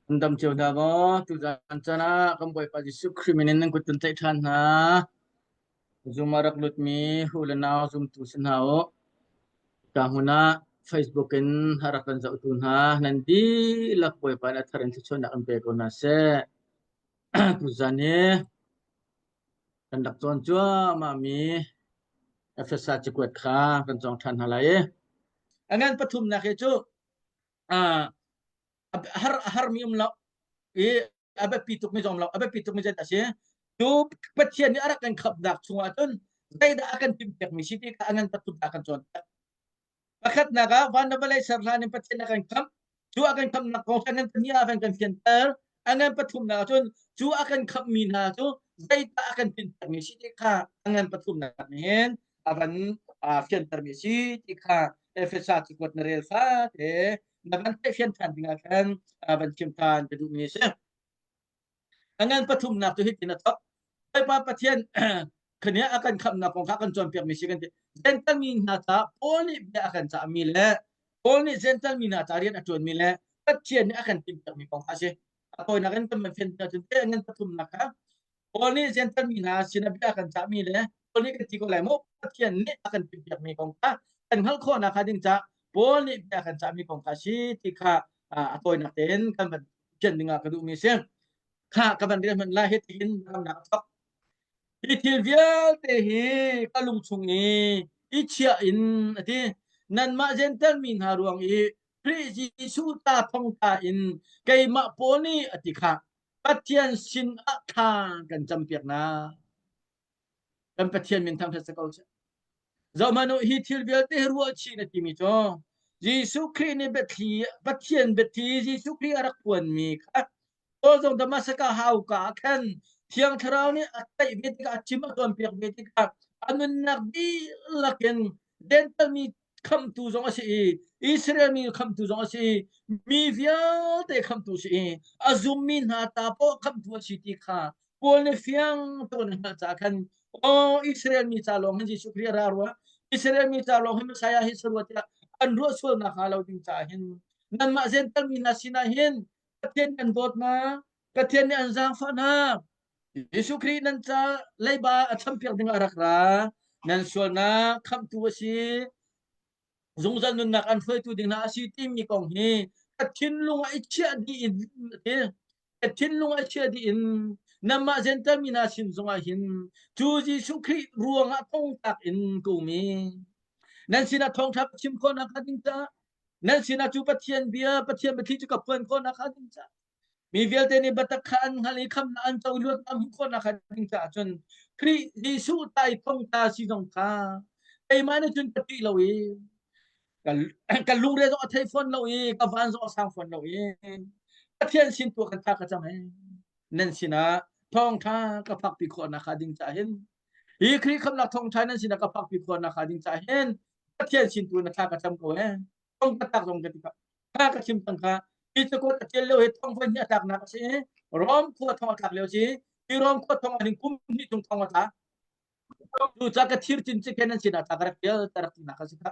An dam cio hna maw? Tuzaan caan ah kan Bawipa Jesuh Khrih min in nan kut kan tlaih ṭhan hna. Zoom ah rak lutmi u le nau zumtu si hna u. Ka hmun ah Facebook in a rak kan zohtu hna nan dihlak Bawipa nih a thar in thluachuahnak in pe ko hna seh. Tuzaan hi kan rak cawn cuahmahmi Efesa cakuat kha kan cawng ṭhan hna lai i a ngan pathumnak hi cu har harmi um lo i a biapi tukmi zong lo a biapi tukmi zet a si cu Pathian nih a rak kan khamhnak chungah cun zeidah a kan timhpiakmi si ti kha a ngan pathum a kan cawnpiak pakhatnak ah van le vawlei ser hlan in Pathian a kan khamh cu a kan khamhnak kong a ngan pahnih ah kan fianter a ngan pathumnak ah cun cu a kan khamhmi hna cu zeidah a kan timhpiakmi si ti kha a ngan pathumnak nih hin a van fiantermi si ti kha Efesa cakuat na rel fate na van theihfian ṭhan dingah khan van chim ṭhan ka duhmi a si. A ngan pathumnak cu hitin a thawk. Bawipa Pathian khania a kan khamhnak kong kha kan cawnpiakmi si kan ti. Gentle mi hna ca Paul nih bia a kan cahmi le Paul nih Gentle mi hna ca rian a ṭuanmi le Pathian nih a kan timhpiakmi kong kha a si. A tawinak in kan van fian cun te ngan pathumnak kha Paul nih Jentail mi hna sinah bia a kan cahmi le Paul nih kan ti ko lai maw Pathian nih a kan timhpiakmi kong kha kan hngalh khawhnak hnga ding caah Paul nih bia a kan cahmi kong kha si ti kha a tawinak tein kan van fian dingah ka duhmi a si. Kha ka van rel hmanh lai hitin ramnak a thawk. Hi thil vialte hi ka lung chung i i chiah in a ti. Nanmah Jentail mi hna ruang i Khrih Jesuh ta thongtla in keimah Paul nih a ti kha Pathian sin ah thla kan campiak na. Kan Pathian min thangṭhat si ko seh. Zohhmanh u, hi thil vialte hi ruah chih na timi cu Jesuh Khrih nih biathli Pathian biathli Jesuh Khrih a rak phuanmi kha Paul zong Damascus hauka ah khan Thiang Thlarau nih a tlaih ve tikah a chim a cawnpiak ve tikah a nunnak dihlak in Gentile mi khamhtu zong a si i Israel mi khamhtu zong a si i mi vialte khamhtu a si i a zummi hna ta poah khamhtu a si ti kha Paul nih fiang tuk in a hngalh caah khan aw Israel mi ca lawng hin Jesuh Khrih a ra rua Israel mi ca lawng hin Messiah hi si rua tiah an ruah sual nakhnga lo ding caah hin nanmah Gentile mi hna sinah hin Pathian kan dawt hna Pathian nih an zaangfah hna Jesuh Khrih nan ca leiba a champiak ding a rak ra. Nan sualnak khamhtu a si. Zungzal nunnak an hruaitu ding hna a si timi kong hi ka thinlung ah i chiah dih in ka thinlung ah i chiah dih in nanmah Gentile mi hna sin zongah hin cu Jesuh Khrih ruangah thongtlak in ka um i nan sinah thawngṭha ka chim khawhnak hnga ding caah nan sinah cu Pathian bia Pathian biathli cu ka phuan khawhnak hnga ding caah Mi vialte nih biatak kha an hngalh i khamhnak an co luatnak an hmuh khawhnak kha ding caah cun Khrih Jesuh ta i thongtla si zong kha keimah nih cun ka ṭih lo i ka lungre zong a thei fawn lo i ka van zong a sang fawn lo i Pathian sin tu kan tha ka cam he nan sinah thawngṭha ka phakpi khawhnak kha ding caah hin hi Khrih khamhnak thawngṭha nan sinah ka phakpi khawhnak kha ding caah hin Pathian sin tu na thla ka cam ko he thong ka tlak zong ka ti kha ka chim cang kha hi cakuat a tial lio hi thong voi hnih a tlaknak a si Rom khua thong a tlak lio si hi Rom khua thong ah hin kum hnih chung thong a tla cu ca ka thir cin cikhen an sinah tla ka rak tial ka rak tinak a si kha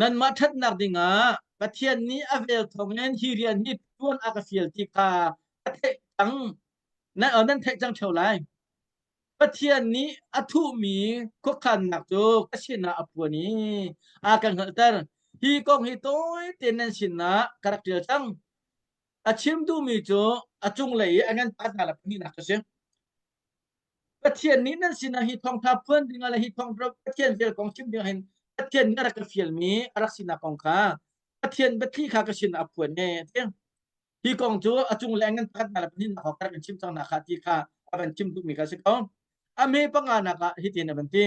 nanmah ṭhatnak dingah Pathian nih a vel thawngin hi rian hi tuan a ka fial ti kha ka theih cang nan theih cang ṭheo lai Pathian nih a thuhmi khuakhannak cu ka sinah a phuan i a ka hngalhter. Hi kong hi tawi tein nan sinah ka rak ṭial cang. A chim duhmi cu a cunglei i a ngan pa hna le pahnihnak a si. Pathian nih nan sinah hi thawngṭha phuan dingah le hi thawngṭha Pathian vel kong chim dingah hin Pathian nih a rak ka fialmi a rak sinak kong kha Pathian biathli kha ka sinah a phuan e a ti. Hi kong cu a cung le ngan pakhat le pahnihnak hawk kan chim cang nak kha ti kha a van chim duhmi kha si ko. A me panganak ah hitin a van ti.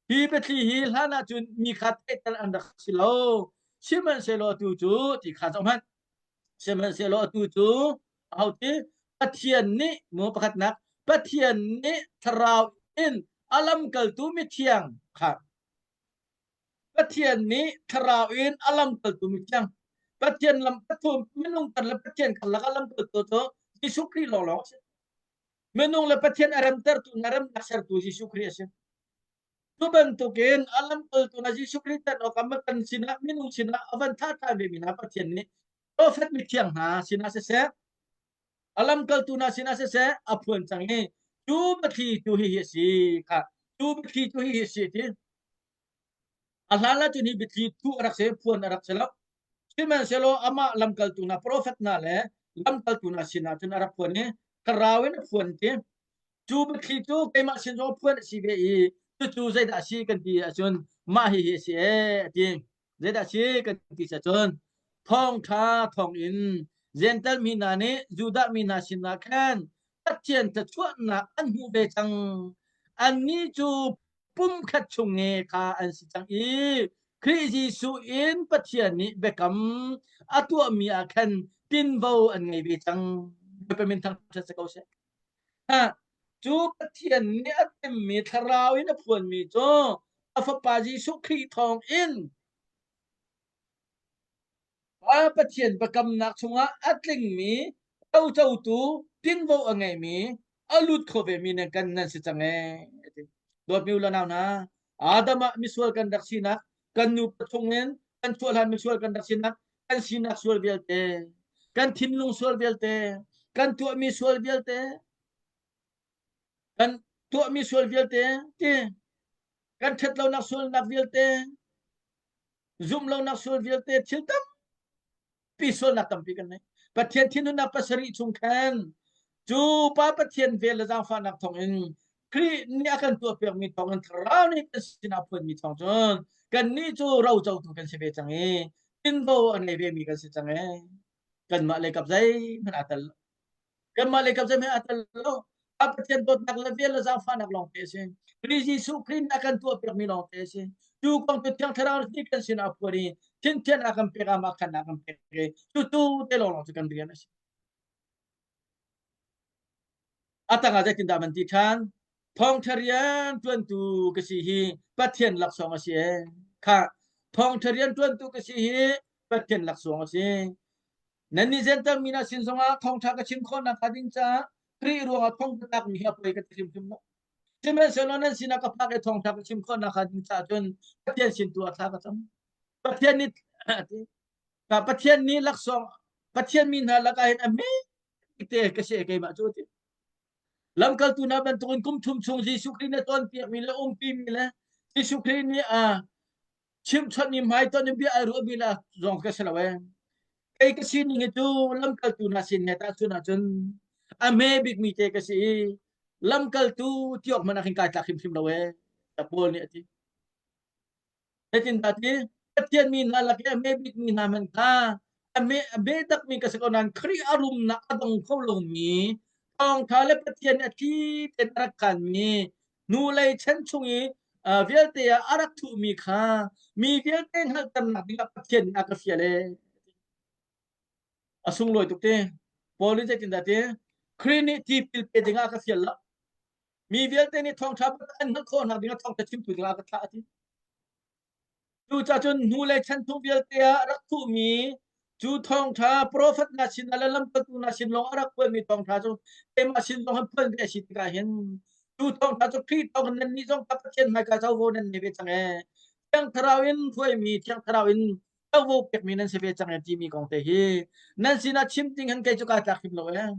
Hi biathli hi hlan ah cun mi kha theihter an rak si lo. Sihmanhsehlaw atu cu ti kha zoh hmanh. Sihmanhsehlaw atu cu aho ti Pathian nih mu pakhatnak Pathian nih thlarau in a lamkaltu mithiang kha Pathian nih thlarau in a lamkaltu mithiang Pathian lam pathum minung kar le Pathian karlak a lamkaltu cu Jesuh Khrih lawnglawng a si. Minung le Pathian a remtertu na remnak sertu Jesuh Khrih a si. Cu bantukin a lamkaltu na Jesuh Khrih tan awk ah kan sinah minung sinah a van thlah ṭhan vemi hna Pathian nih profet mithiang hna sinah siseh. A lamkaltu hna sinah siseh a phuan cang i cu biathli cu hihi a si kha cu biathli cu hihi a si ti. A hlan ah cun hi biathli thuh a rak si, phuan a rak si lo. Sihmanhsehlaw amah lamkaltu hna profet hna le lamkaltu hna sinah cun a rak phuan i thlarau in a phuan ti. Cu biathli cu keimah sin zong phuan a si ve i cucu zeidah a si kan ti ahcun mah hihi a si ee a ti. Zeidah a si kan ti ahcun thawngṭha thawngin Jentail mi hna nih Judah mi hna sinah khan Pathian thluachuahnak an hmuh ve cang. Annih cu pumkhat chung i kha an si cang i Khrih Jesuh in Pathian nih biakam a tuahmi ah khan tinvo an ngei ve cang. Bawipa min thangṭhat si ko seh. Ha, cu Pathian nih a timmi thlarau in a phuanmi cu a Fapa Jesuh Khrih thawng in Pa Pathian biakamnak chungah a tlingmi rocotu tinvo a ngeimi a lut kho vemi nan kan nan si cang ee. Dawtmi u le nau hna, Adam ah misual kan rak sinak, kan nu pathum in kan chuah hlan misual kan rak sinak, kan sinak sual vialte, kan thinlung sual vialte, kan tuahmi sual vialte, kan tuahmi sual vialte, ti kan ṭhatlonak sualnak vialte, zumhlonak sual vialte thil tampi sualnak tampi kan nei. Pathian thinhunnak pasarih chung khan cu pa Pathian vel le zaangfahnak thawngin Khrih nih a kan tuahpiakmi thawngin thlarau nih kan sinah phuanmi thawng cun kannih cu rocotu kan si ve cang i tinvo a ngei vemi kan si cang e. Kanmah le kap zeihmanh aa tel lo. Kanmah le kap zeihmanh aa tel lo. A Pathian dawtnak le vel le zaangfahnak lawngte a si. Khrih Jesuh Khrih nih a kan tuahpiakmi lawngte a si. Cu kong cu Thiang Thlarau nih kan sinah a phuan i thinhthian a kan pek, amah khan a kan pek i cucu te lawnglawng cu kan rian a si. A tangah zeitindah man ti ṭhan? Thawngṭha rian ṭuantu ka si hi Pathian laksawng a si ee. Khah, thawngṭha rian ṭuantu ka si hi Pathian laksawng a si. Nannih Jentail mi hna sin zongah thawngṭha ka chim khawh nakhnga ding caah Khrih ruangah thong ka tlakmi hi a poi ka ti hrimhrim lo. Sihmanhsehlaw nan sinah ka phak i thawngṭha ka chim khawh nakhnga ding caah cun Pathian sin tu ah thla ka cam. Pathian nih Pathian nih laksawng Pathian mi hna lakah hin a hme te ka si keimah cu ti. Lamkaltu hna bantukin kum thum chung Jesuh Khrih nih cawnpiakmi le umpimi le Jesuh Khrih nih a chimhchonhmi hmaitonh in bia ai ruahmi le zong ka si lo ee. Kei ka sining hi cu lamkaltu hna sin he tahchun ahcun a hme bikmi te ka si i lamkaltu ti awk hmanh ah khin kai tlak hrimhrim lo ee. Paul nih a ti. Zeitindah ti Pathian mi hna lak i a hme bikmi hna hmanh kha a hme a hme takmi ka si ko nain Khrih a rumnak a dong kho lomi thawngṭha le Pathian nih a thli tein a rak khanmi hnulei chan chung i vialte ah a rak thuhmi kha mi vialte hngalhternak dingah Pathian nih a ka fial ee. A sunglawi tuk ti. Paul nih zeitindah ti Khrih nih tipil pe dingah a ka fial lo. Mi vialte nih thawngṭha an hngalh khawh nak dingah thawngṭha chimtu dingah a ka thlah a ti. Cucaah cun hnulei chan chung vialte ah rak thuhmi cu thawngṭha profet hna sin le lamkaltu hna sin lawng a rak phuanmi thawngṭha cu keimah sin zong han phuan ve a si tikah hin cu thawngṭha cu Khrih thawng in nannih zong kha Pathian hmaika covo nan nei ve cang ee. Thiang Thlarau in hruaimi Thiang Thlarau in covo pekmi nan si ve cang ee timi kong te hi nan sinah chim ding hin kei cu kaa tlak hrim lo ee.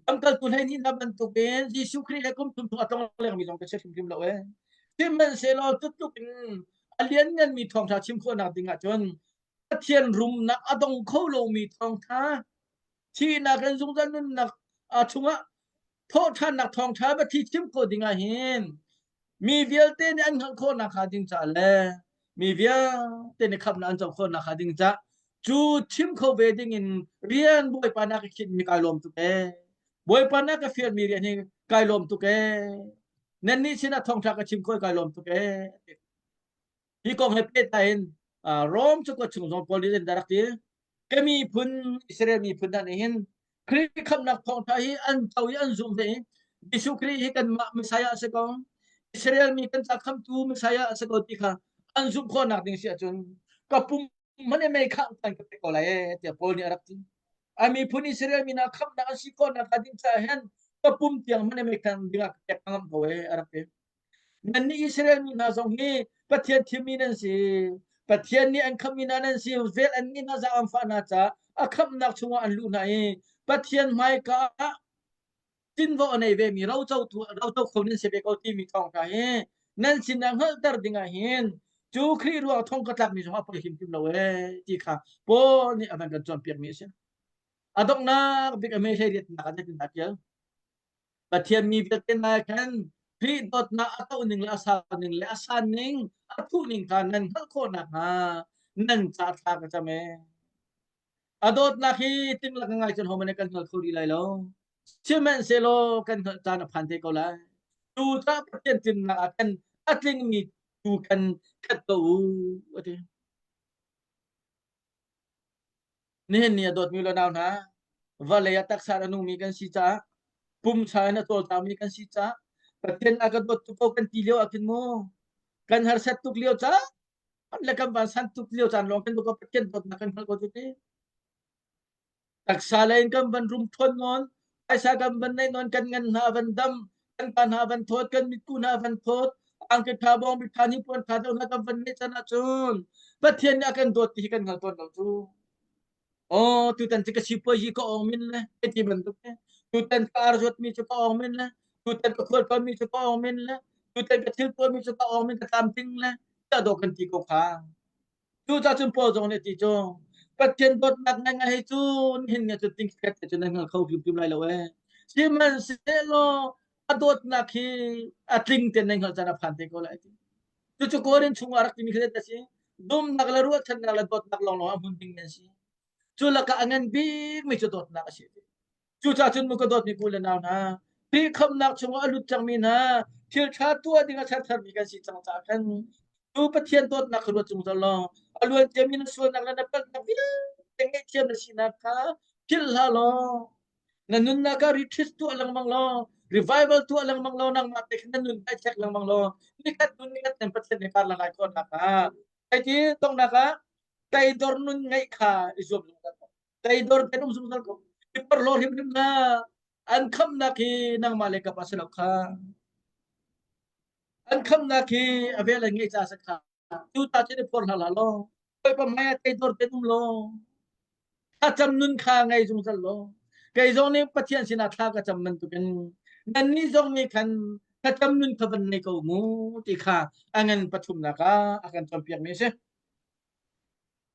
Lamkaltu 12 hna bantukin Jesuh Khrih he kum thum chung a tlong lengmi zong ka si hrimhrim lo ee. Sihmanhsehlaw cu tluk in a liannganmi thawngṭha chim khawhnak ding ahcun Pathian rumnak a dong kho lomi thawngṭha thihnak in zungzal nunnak chungah thawhṭhannak thawngṭha va thi chim khawh ding ah hin mi vialte nih an hngalh khawh nakhnga ding caah le mi vialte nih khamhnak an co khawh nakhnga ding caah cu chim kho ve ding in rian Bawipa na ka khinhmi kai lawm tuk ee. Bawipa na ka fialmi rian hi kai lawm tuk ee. Nannih sinah thawngṭha ka chim khawh kai lawm tuk ee. Hi kong he pehtlai in Rom cakuat chung zong Paul nih rak ti ka miphun Israel miphun hna nih hin Khrih khamhnak thawngṭha hi an co i an zumh ve i Jesuh Khrih hi kanmah Messiah a si ko Israel mi kan ca khamhtu Messiah a si ko ti kha an zumh khawhnak ding si ahcun ka pum hmanh i mei khangh tan ka pek ko lai ee tiah Paul nih a rak ti. A miphun Israel mi hna khamhnak an si khawhnak hnga ding caah hin ka pum tiang hmanh i mei khangh dingah ka pek ngam ko ee a rak ti. Nannih Israel mi hna zong hi Pathian thimmi nan si. Pathian nih an khamhmi hna nan si. Vel an nih hna zaangfah hna caah a khamhnak chungah an luh hna i Pathian hmaika ah tinvo a nei vemi rocotu roco kho nan si ve ko timi thawngṭha hi nan sinah hngalhter dingah hin cu Khrih ruang thong ka tlakmi zong a poi hrimhrim lo ee ti kha Paul nih a van kan cawnpiakmi a si. A donghnak bik a mei hleiriatnak ah zeitindah a ṭial? Pathian mi vialte hna khan Khrih dawtnak a toh ning le a sau ning le a san ning a thuh ning kha nan hngalh khawh nakhnga nan ca thla ka cam ee. A dawtnak hi tinglak ngai cun hohmanh nih kan hngal kho rih lai lo. Sihmanhsehlaw kan hngalh caan a phan te ko lai. Cucaah Pathian tlinnak ah khan a tlingmi tu khan khat ko u, a ti. Nihin ni a dawtmi le nau hna, vawlei ah taksa a nungmi kan si caah, pumsa in a cawlcangmi kan si caah, Pathian a ka dawt tuk ko kan ti lio ah khin mu, kan harsat tuk lio caan le kan vansan tuk lio caan lawng kan Pathian dawtnak kan hngalh ko cu ti. Taksa lei in kan van rum ṭhawn nawn, phaisa kan van neih nawn, kan ngan hna van dam, kan pa hna van thawt, kan mitku hna van thawt, angki ṭha bawngbi ṭha hnipuan ṭha deuh hna kan van neih can ahcun Pathian nih a kan dawt ti hi kan hngal tawn lo cu. Aw, tutan cu ka sipuazi ka awng min le, ti bantuk te. Tutan ka ar zuatmi cu ka awng min le, tutan ka khualtlawnmi cu ka awng min le, tutan ka thil tuahmi cu ka awng min ka tlamtling le, tiah dawh kan ti ko kha. Cucaah cun Paul zong nih a ti cu, Pathian dawtnak ngaingai hi cu nihin ni cu ting khat te cu nan hngal kho hrimhrim lai lo ee. Sihmanhsehlaw a dawtnak hi a tling te nan hngalh caan a phan te ko lai ti. Cucu Korin chungah rak timi khi a si. Dumnak le ruahchannak le dawtnak lawnglawng a hmun ding nan si. Cu lakah a ngan bikmi cu dawtnak a si. Cucaah cun mu ka dawtmi u le nau hna, Khrih khamhnak chungah a lut cangmi hna, thil ṭha tuah ding a sertharmi kan si cang caah khan tu Pathian dawtnak kha ruat zungzal law a luan ciami na sualnak le na palhnak vialte ngaihthiam na sinak kha philh hlah law na nunnak ah retreat tuah lengmang law revival tuah lengmang law nangmah te khan na nun kai check lengmang law nikhat nun nikhat nan Pathian he kar langai khawh nak ah ti donghnak ah teidor nun ngeih kha i zuam zungzal ko teidor ten um zungzal ko i porhlaw hrimhrim na an khamnak hi nangmah le kapa si lo kha an khamnak hi a vel an ngeih ca sa kha tu ta chin i phor hlah law Bawipa hmai ah teidor ten um law thlacam nun kha ngei zungzal law kei zong nih Pathian sinah thla ka cam bantukin nannih zong nih khan thlacam nun kha van nei ko mu ti kha a ngan pathumnak ah a kan cawnpiakmi a si.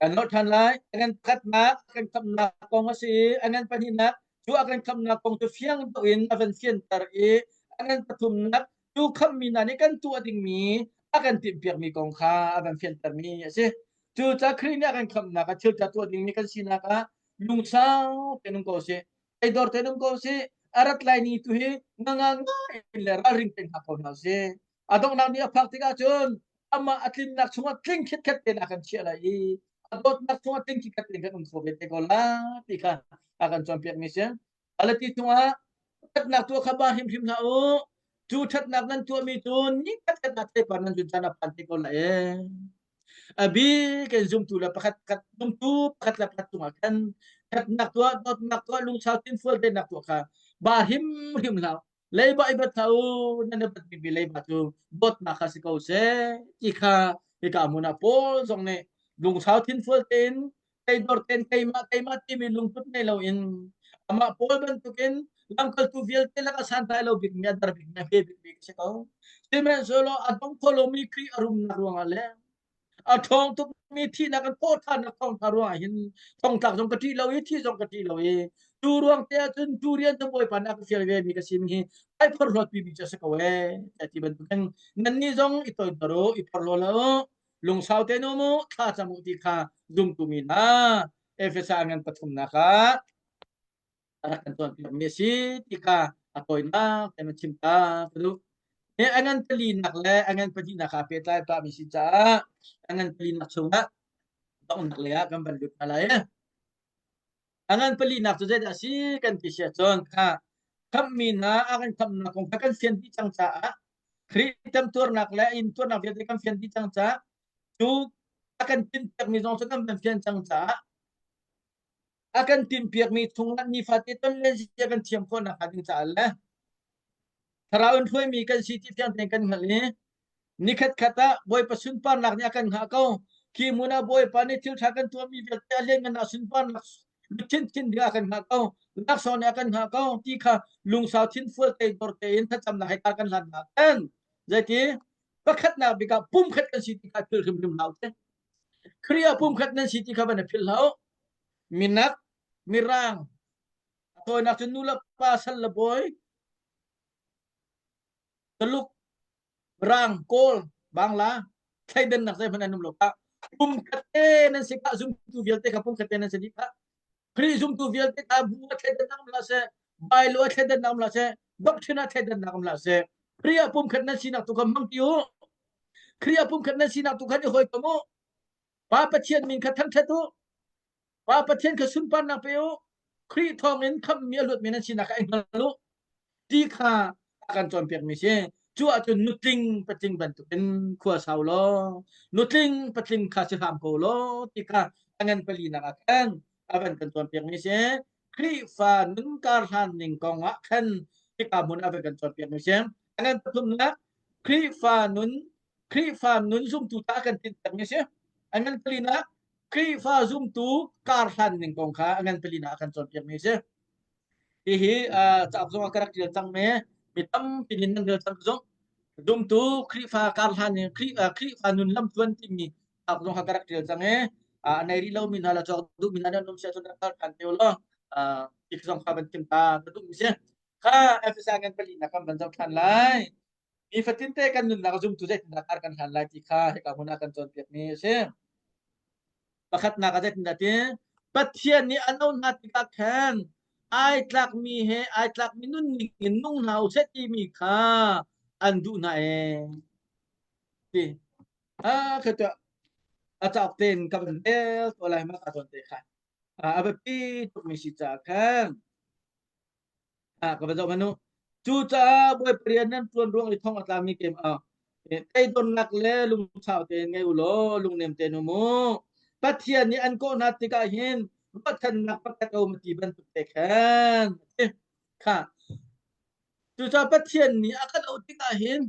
Kan lawh ṭhan lai. A ngan pakhatnak a kan khamnak kong a si i a ngan pahnihnak cu a kan khamnak kong cu fiang deuh in a van fianter i a ngan pathumnak cu khammi hna nih kan tuah dingmi a kan timhpiakmi kong kha a van fiantermi a si. Cucaah Khrih nih a kan khamhnak ah thil ṭha tuah dingmi kan sinak ah lungsau tein um ko sih. Eidor tein um ko sih. A rat lai ni tu hi nga ngai in le ralring tein hngak ko hna sih. A donghnak ni a phak tikah cun amah a tlinnak chungah tling khitkhet tein a kan chiah lai i a dawtnak chungah tling khitkhet tein kan um kho ve te ko la ti kha a kan cawnpiakmi si. Alati chungah ṭhatnak tuah kha ba hrimhrim hlah u. Cu ṭhatnak nan tuahmi cu ni khatkhat ah theipar nan zun caan a phan te ko lai ee. A bik in zumtu le pakhat khat zumtu pakhat le pakhat cungah khan ṭhatnak tuah, dawtnak tuah, lungsau tinfual tenak tuah kha ba hrimhrim hlah. Leiba i bat hlah u, nan i batmi leiba cu dawtnak kha si ko seh ti kha hika hmun ah Paul zong nih lungsau thinfual tein teidor tein keimah keimah timi lungput ngei loin amah Paul bantukin lamkaltu vialte lakah santlai lo bikmi a dar bikmi a hme bikmi ka si ko. Sihmanhsehlaw a dong kho lomi Khrih a rumnak ruangah le a ṭhawng tukmi thihnak in thawhṭhannak thawngṭha ruangah hin thongtlak zong ka ṭih lo i thih zong ka ṭih lo i tu ruang te ahcun tu rian cu Bawipa nih a ka fial ve mi ka si mi hi ai phorhlawt mi cu a si ko ee ti bantukin nannih zong i toidor u i phorhlaw lo lungsau te nu mu thla cam u ti kha zumtu mi hna Efesa ngan pathumnak ah a rak kan cawnpiak mi a si ti kha a tawinak te na chim ta ka duh. He a ngan palinak le a ngan pahnihnak ah pehtlai pah mi si caah a ngan palinak chungah donghnak lei ah kan van lut hna lai. A ngan palinak cu zeidah a si kan ti si ahcun kha khamhmi hna a kan khamhnak kong kha kan fian dih cang caah Khrih temtuarnak le intuarnak vialte kan fian dih cang caah cu a kan tinhpiakmi zong cu kan van fian cang caah a kan tinhpiakmi chungah nifate ton len zia kan thiam khawh nakhnga ding caah le thlarau in hruaimi kan si ti fiang tein kan hngalh i nikhat khat ah Bawipa sunparnak nih a kan hngah ko. Khi hmun ah Bawipa nih thil ṭha kan tuahmi vialte a lianngan ah sunparnak Luchin thin ding a kan hngah ko. Laksawng nih a kan hngah ko ti kha lungsau thinfual te dor tein thlacamnak he kar kan hlan hna kan. Zeiti pakhatnak bik ah pumkhat kan si ti kha philh hrimhrim hlah usih. Khrih ah pumkhat nan si ti kha van i philh hlah u. Minak, mirang, a tawinak cun nu le pa, sal le bawi, Tuluk, Rang, Kawl, Bangla, thleidannak zeihmanh an um lo kha. Pumkhat te nan si kha zumtu vialte kha pumkhat te nan si dih kha. Khrih zumtu vialte kha bu ah thleidannak um hlah seh, Bailo ah thleidannak um hlah seh, doctrine ah thleidannak um hlah seh. Khrih ah pumkhat nan sinak tu kha hmang ti u. Khrih ah pumkhat nan sinak tu khan i hawikom u. Pa Pathian min kha thangṭhat u. Pa Pathian kha sunparnak pe u. Khrih thawngin khamhmi a luatmi nan sinak kha i hngal u. Ti kha a kan cawnpiakmi si. Cu ahcun nutling patling bantukin khua sau law, nutling patling kha si hram ko law ti kha a ngan palinak ah khan a van kan cawnpiakmi si. Khrihfa nun kar hlan ning kong ah khan hika hmun a van kan cawnpiakmi si. A ngan pathumnak Khrihfa nun Khrihfa nun zumtu ta kan tinhpiakmi si. A ngan palinak Khrihfa zumtu kar hlan ning kong kha a ngan palinak a kan cawnpiakmi a si. Hihi cauk zong ah ka rak ṭial cang me. Mi tampi nih nan rel cang zong. Zumtu Khrihfa kar hlan ning Khrihfa nun lam tluan timi cauk zong kha ka rak ṭial cang i a nei rih lomi hna le cawk duhmi hna nan um si ahcun rak kal ṭhan te u law tik zong kha van chim ta ka duhmi si. Kha Efesa ngan palinak kan van zoh ṭhan lai. Nifatin te kan nunnak zumtu zeitindah kar kan hlan lai ti kha hika hmun ah kan cawnpiakmi a si. Pakhatnak ah zeitindah ti Pathian nih an auh hna tikah khan ai tlakmi he ai tlakmi nunning in nung hna u seh timi kha an duh hna ee. Ti. Ah, kha a cauk tein ka van rel ko lai ma ka zawn te kha. A biapi tukmi si caah khan Ka va zoh hmanh u. Cucaah Bawipa rian nan ṭuan ruang i thong a tlami kem ah teidornak le lungsau tein ngei u law lungnem tein um u. Pathian nih an kawh hna tikah hin ruahchannak pakhat a um ti bantuk te khan kha. Cucaah Pathian nih a kan auh tikah hin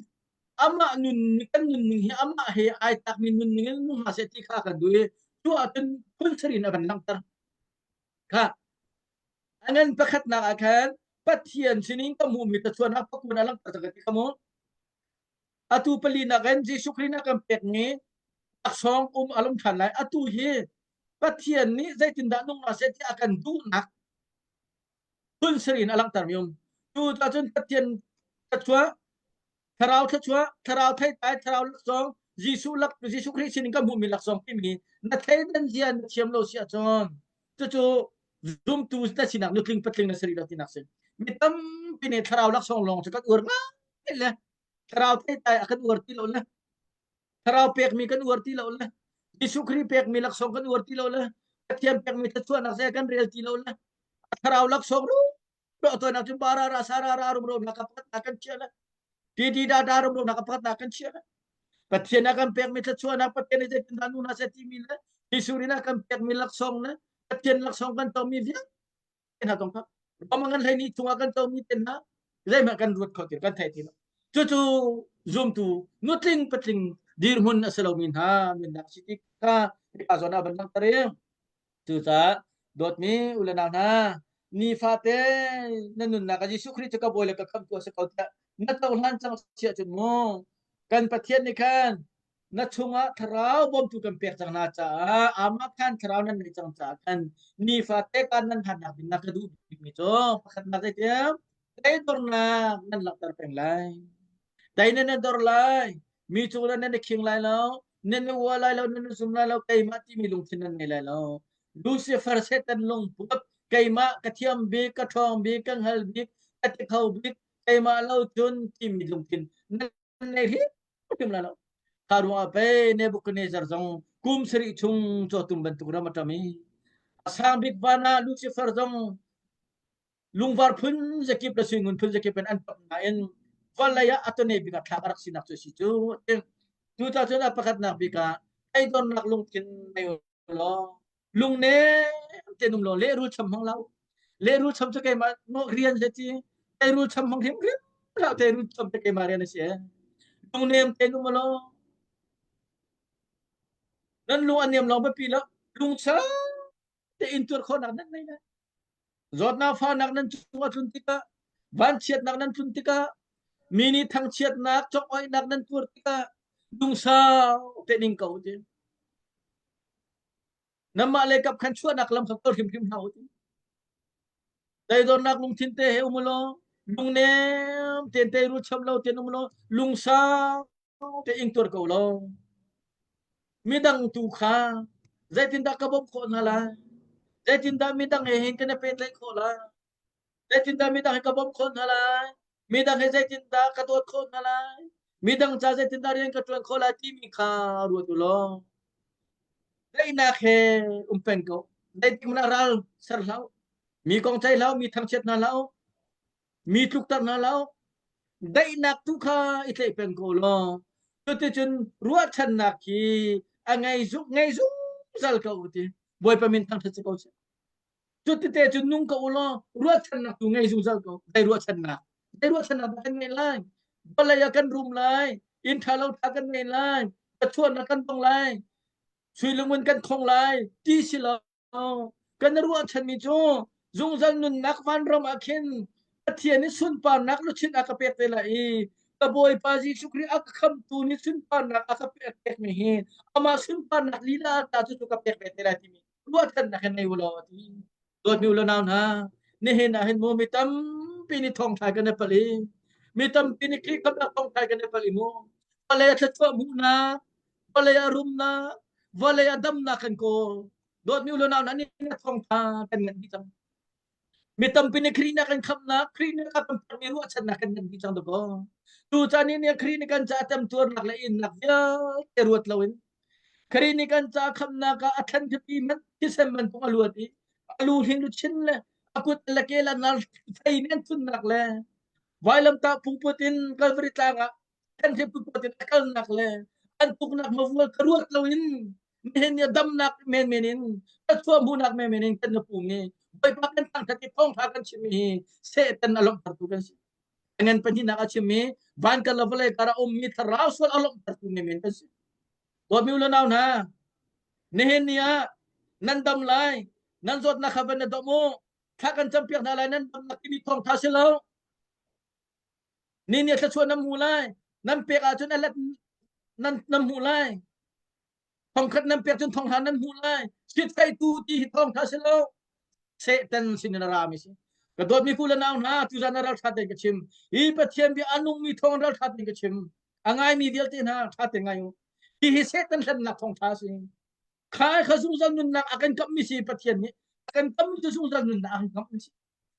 amah nun kan nunning hi amah he ai tlakmi nunning in nung hna seh ti kha kan duh i cu ahcun phun sarih in a van langhter. Kha A ngan pakhatnak ah khan Pathian sinin ka hmuhmi thluachuahnak pakun a langhter cang ka ti kha mu. Atu palinak in Jesuh Khrih nih a kan pekmi laksawng um a lung ṭhan lai. Atu hi Pathian nih zeitindah nung hna seh ti a kan duhnak phun sarih in a langhtermi um. Cu cun Pathian thluachuah Thlarau thluachuah, thlarau theitlai, thlarau laksawng, Jesuh lak Jesuh Khrih sinin kan hmuhmi laksawng timi na thleidan zia na thiam lo si ahcun cucu zumtu na sinak nutling patling na si rih lo tinak si. Mi tampi nih thlarau laksawng lawng cu kan uar ngai le thlarau theitlai a kan uar ti lo le thlarau pekmi kan uar ti lo le Jesuh Khrih pekmi laksawng kan uar ti lo le Pathian pekmi thluachuahnak zei kan rel ti lo le thlarau laksawng ru Tuah cu bara ra sara ra rum ro na ka pakhat na kan chia le ti da da rum ro na ka pakhat na kan chia le Pathian a kan pekmi thluachuahnak Pathian nih zeitin dah nu na se timi le Jesuh nih a kan pekmi laksawng le Pathian laksawng kan tomi vialte hna tong kha Roma ngan hlei ni chungah kan tomi te hna zeihmanh kan ruat kho ti kan thei ti lo cucu zumtu nutling patling dirhmun a si lomi hna nunnak si ti kha hika zawn ah van langhter i Cucaah dawtmi u le nau hna, nifate na nunnak ah Jesuh Khrih cu ka Bawi le ka Khamhtu a si ko tiah na cohlan cang si ahcun mu kan Pathian nih khan na chungah thlarau bawmtu kan pek cang hna caah amah khan thlarau nan neih cang caah khan nifate kan nan hlannak ding na ka duh bikmi cu pakhatnak zeitiang teidornak nan langhter peng lai. Tei nan i dor lai. Mi cung nan i khing lai lo. Nan i ua lai lo, nan i zum lai lo, keimah timi lungthin nan ngei lai lo. Lucifer Satan lungput, keimah ka thiam bik, ka ṭhawng bik, ka hngal bik, ka ti kho bik, keimah lo cun timi lungthin nan ngei hrimhrim lai lo. Kha ruangah pei Nebuchadnezzar zong kum sarih chung cawtum bantuk ram a ṭam i a sang bik van ah Lucifer zong lungvar phun zakip le suingun phun zakip in an pap nain vawlei ah a tone bik ah thlak a rak sinak cu a si cu. Cucaah cun a pakhatnak bik ah eidornak lungthin nei law lungnem tein um law lehrul cham hmang lo. Lehrul cham cu keimah rian se ci teirul cham hmang hrim hrim hlah teirul cham te keimah rian a si. Lungnem tein um law nan lung a nem lawng biapi lo lungchang. tein tuar khawhnak nan ngei lai. Zawtnak fahnak nan cung a tlun tikah, vanchiatnak nan tlun tikah, mi nih thangchiatnak, congoihnak nan tuar tikah lungsau tein ing ko ti. Nanmah le kap khan chuahnak lam kha kawl hrimhrim hna u ti. Toidornak lungthin te he um u law, lungnem tein teirul cham lo tein um u law, lungsau te ingtuar ko lo. Midang tu kha zeitindah ka bawmh khawh hna lai? Zeitindah midang he hin kan i pehtlaih khawh lai? Zeitindah midang he ka bawmh khawh hna lai? Midang he zeitindah ka dawt khawh hna lai? Midang ca zeitindah rian ka ṭuan khawh lai timi kha ruat u law daihnak he um peng ko. Zeitik hmanh ah ral ser hlah u. Mi kong ceih hlah u, mi thangchiat hna hlah u. Mi tlukter hna lo. Daihnak tu kha i tlaih peng ko law cuticun ruahchannak hi a ngei zung ngei zungzal ko ti. Bawipa min thangṭhat si ko seh. Cutite cun nung ko u law ruahchannak tu ngei zungzal ko. Zei ruahchannak? Zei ruahchannak dah kan ngeih lai? Vawlei ah kan rum lai, inn ṭha lo ṭha kan ngei lai, pachuannak kan tong lai, sui lungun kan khong lai ti si lo. Kan i ruahchanmi cu zungzal nunnak vanram ah khin Pathian nih sunparnak luchin a ka pek te lai i ka Bawipa Jesuh Khrih a ka khamtu nih sunparnak a ka pek pekmi hi amah sunparnak lila ta cu cu ka pek ve te lai timi ruahchannak hin ngei u law a ti. Dawtmi u le nau hna, nihin ah hin mu mi tampi nih thawngṭha kan i palh i mi tampi nih Khrih khamnak thawngṭha kan i palh i mu vawlei a thluachuah hmuhnak vawlei a rumnak vawlei a damnak kan kawl. Dawtmi u le nau hna nih thawngṭha kan ngan dih cang. Mi tampi nih Khrih nih a kan khamhnak, Khrih nih a kan pekmi ruahchannak kan ngan dih cang dakaw. Tu caan ni nih Khrih nih kan caah temtuarnak le innak vialte ruat loin Khrih nih kan caah khamhnak ah a thlan khapi man thisen bantuk a luat i a lu hling luchin le a kut le ke le nal fei nih an thunnak le vailamtah phungput in Calvary tlang ah thenhrep put in a kalnak le an tuknak mavual ka ruat loin nihin ni damnak menmen in thluachuah hmuhnak menmen in kan na pum i Bawipa kan thangthat i thawngtha kan chimmi hi Satan a lawmhtertu kan si. Ngan pahnihnak a chimmi van kan le vawlei kar a ummi thlarau sual a lawmhtertu menmen kan si. Dawtmi u le nau hna, nihin ni ah nan dam lai, nan zawtnak kha van na dawm u, thla kan campiak hna lai, nan damnak timi thawngtha si lo. Ni nih thluachuah nan hmu lai, nan pek ahcun a let nan nan hmuh lai. Thongkhat nan pek cun thonghla nan hmuh lai. Sitfeitu ti hi thawngtha si lo. Satan sin in a rami si. Ka dawtmi ku le nau hna, tuzan ah ralṭha tein ka chim. Hi Pathian bia a nungmi thawng ralṭha tein ka chim. A ngaimi vialte hna ṭha tein ngai u. Hi hi Satan hlennak thawngṭha a si. Kha kha zungzal nunnak a kan kamhmi si Pathian nih. A kan kamhmi cu zungzal nunnak a kan kamhmi si.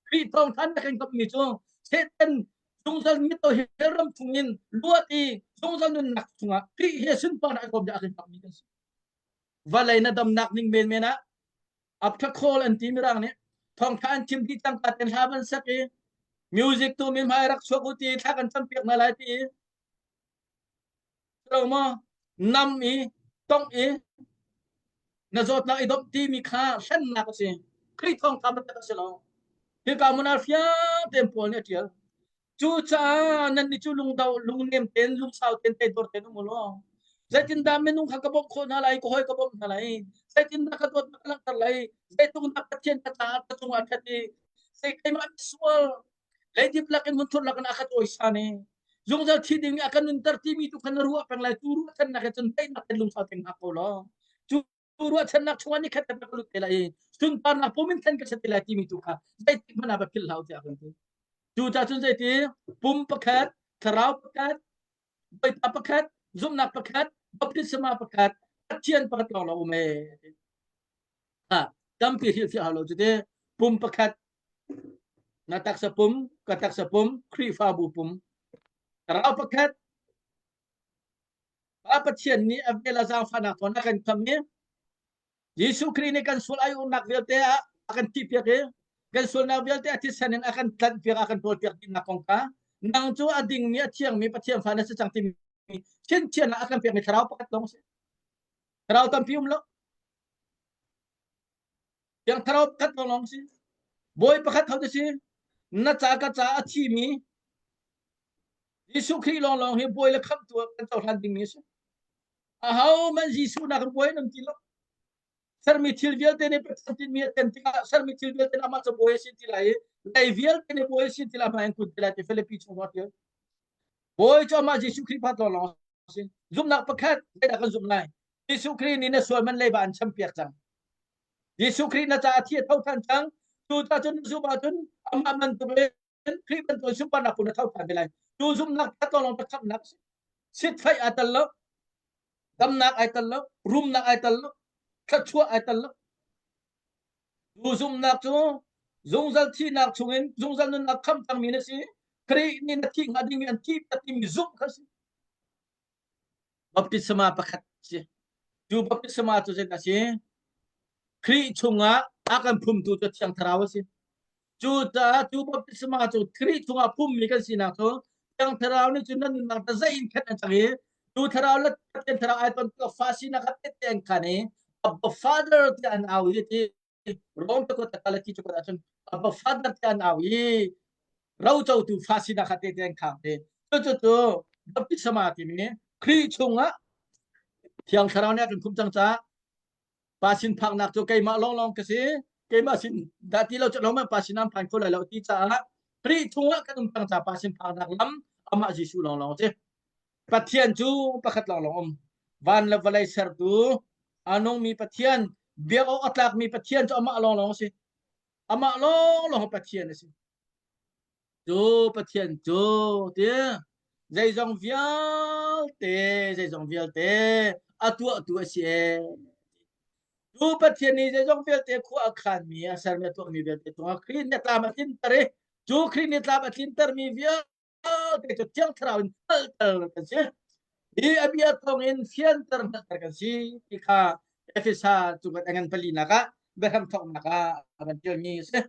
Khrih thawngtha na kan kamhmi cu Satan zungzal mit hell ram chungin luat i zungzal nunnak chungah Khrih he sunparnak a kawm a kan kamhmi kan si. Vawlei na damnak ning menmen ah after call an ti mirang nih thawngtha an chim dih cangka ten hla van sak i music tu mi hmai rak chuak u ti thla kan campiak hna lai ti lo maw nam i tongh i na zawtnak i domh timi kha hlennak a si Khrih thawngtha bantuk a si lo hika hmun ah fiang tein Paul nih a ṭial cucaah nannih cu lungdo lungnem tein lungsau tein teidor tein um u law zeitindah minung kha ka bawmh khawh hna lai ka hawi ka bawmh hna lai zeitindah ka dawtnak ka langhter lai zeitlukdah Pathian ka caah ka cungah ṭhat i zei keimah misual leidip lakin hmunthur lakin a ka cawisan i zungzal thi ding nih a kan nunter timi tu kha na ruah peng lai tu ruahchannak he cun daihnak te lungsau te hngak ko law cu ruahchannak chungah ni khat ka lut te lai i sunparnak pum in thlen ka si te lai timi tu kha zeitik hmanh ah va philh hlah tiah kan ti cu ca cun zeiti pum pakhat thlarau pakhat Bawipa pakhat zumhnak pakhat baptisma pakhat Pathian pakhat lawng lawng um e Ha, tampi hrilhfiah hau lo cu ti. Pum pakhat na taksa pum, ka taksa pum, Khrihfabu pum. Thlarau pakhat Pa Pathian nih a vel a zaangfahnak thawng a kan khamh i Jesuh Khrih nih kan sual ai umnak vialte ah a kan thihpiak i kan sualnak vialte a thisen in a kan tlanhpiak a kan ṭawlpiak dihnak kong kha nang cu a dingmi a thiangmi Pathian fa na si cang timi chinchin ah a kan pekmi thlarau pakhat lawng a si. Thlarau tampi um lo. Thiang Thlarau pakhat lawnglawng si. Bawi pakhat ho si. Na ca ka ca a thimi Jesuh Khrih lawnglawng hi bawi le khamhtu ah kan cohlan dingmi a si. Aho man Jesuh nak in bawi nan ti lo. Sermi thil vialte nih Pathian tinhmi a thlen tikah sermi thil vialte nih amah cu bawi a si ti lai i lei vialte nih bawi a si ti lai hmai an kun ti lai ti Filipi chung a tial. Bawi cu amah Jesuh Khrih phat lawnglawng a si. Zumhnak pakhat zeidah kan zumh lai? Jesuh Khrih nih na sual man leiba an champiak cang. Jesuh Khrih na caah thi a tho than cang. Cucaah cun na zumh ahcun amah bantuk in Khrih bantuk sunparnak kun a tho than te lai. Cu zumhnak pakhat lawnglawng pakhatnak a si. Sitfaih aa tel lo. Damnak ai tel lo. Rumnak ai tel lo. Thluachuah ai tel lo. Cu zumhnak cu zungzal thihnak chungin zungzal nunnak khamh cangmi na si. Khrih nih na thih hnga dingmi an thih timi zumh kha si. Baptisma pakhat si. Cu baptisma cu zeidah a si? Khrih chungah a kan phumtu cu Thiang Thlarau a si. Cu caah cu baptisma cu Khrih chungah phummi kan sinak cu Thiang Thlarau nih cun nan nunnak ta zei in khat an cang i cu Thlarau le Pathian Thlarau ai ton tikah fa sinak kha tehte an khan i Abba Father tiah an au i ti Rom te kut Galati cu kut ahcun Abba Father tiah an au i rocotu fa sinak kha tehte an khang te. Cucu cu baptisma timi Khrih chungah Thiang Thlarau nih a kan khumh cang caah pa sin phaknak cu keimah lawnglawng ka si keimah sin dah ti lo cu lo pa sin an phan kho lai lo ti caah Khrih chungah kan um cang ca pa sin phaknak lam amah Jesuh lawnglawng si Pathian cu pakhat lawnglawng um van le vawlei sertu a nungmi Pathian biak awk a tlakmi Pathian cu amah lawnglawng si amah lawnglawng Pathian a si Cu Pathian cu ti zeizong vialte zeizong vialte a tuahtu a si ee. Cu Pathian nih zeizong vialte khua a khanmi a sermi a tuahmi vialte cungah Khrih nih tlam a tlinter i cu Khrih nih tlam a tlintermi vialte cu Thiang Thlarau in hngalhter kan si. Hi a bia thawngin fianter hngalhter kan si ti kha Efesa cu a ngan palinak ah biahram thawknak ah a van ṭialmi a si.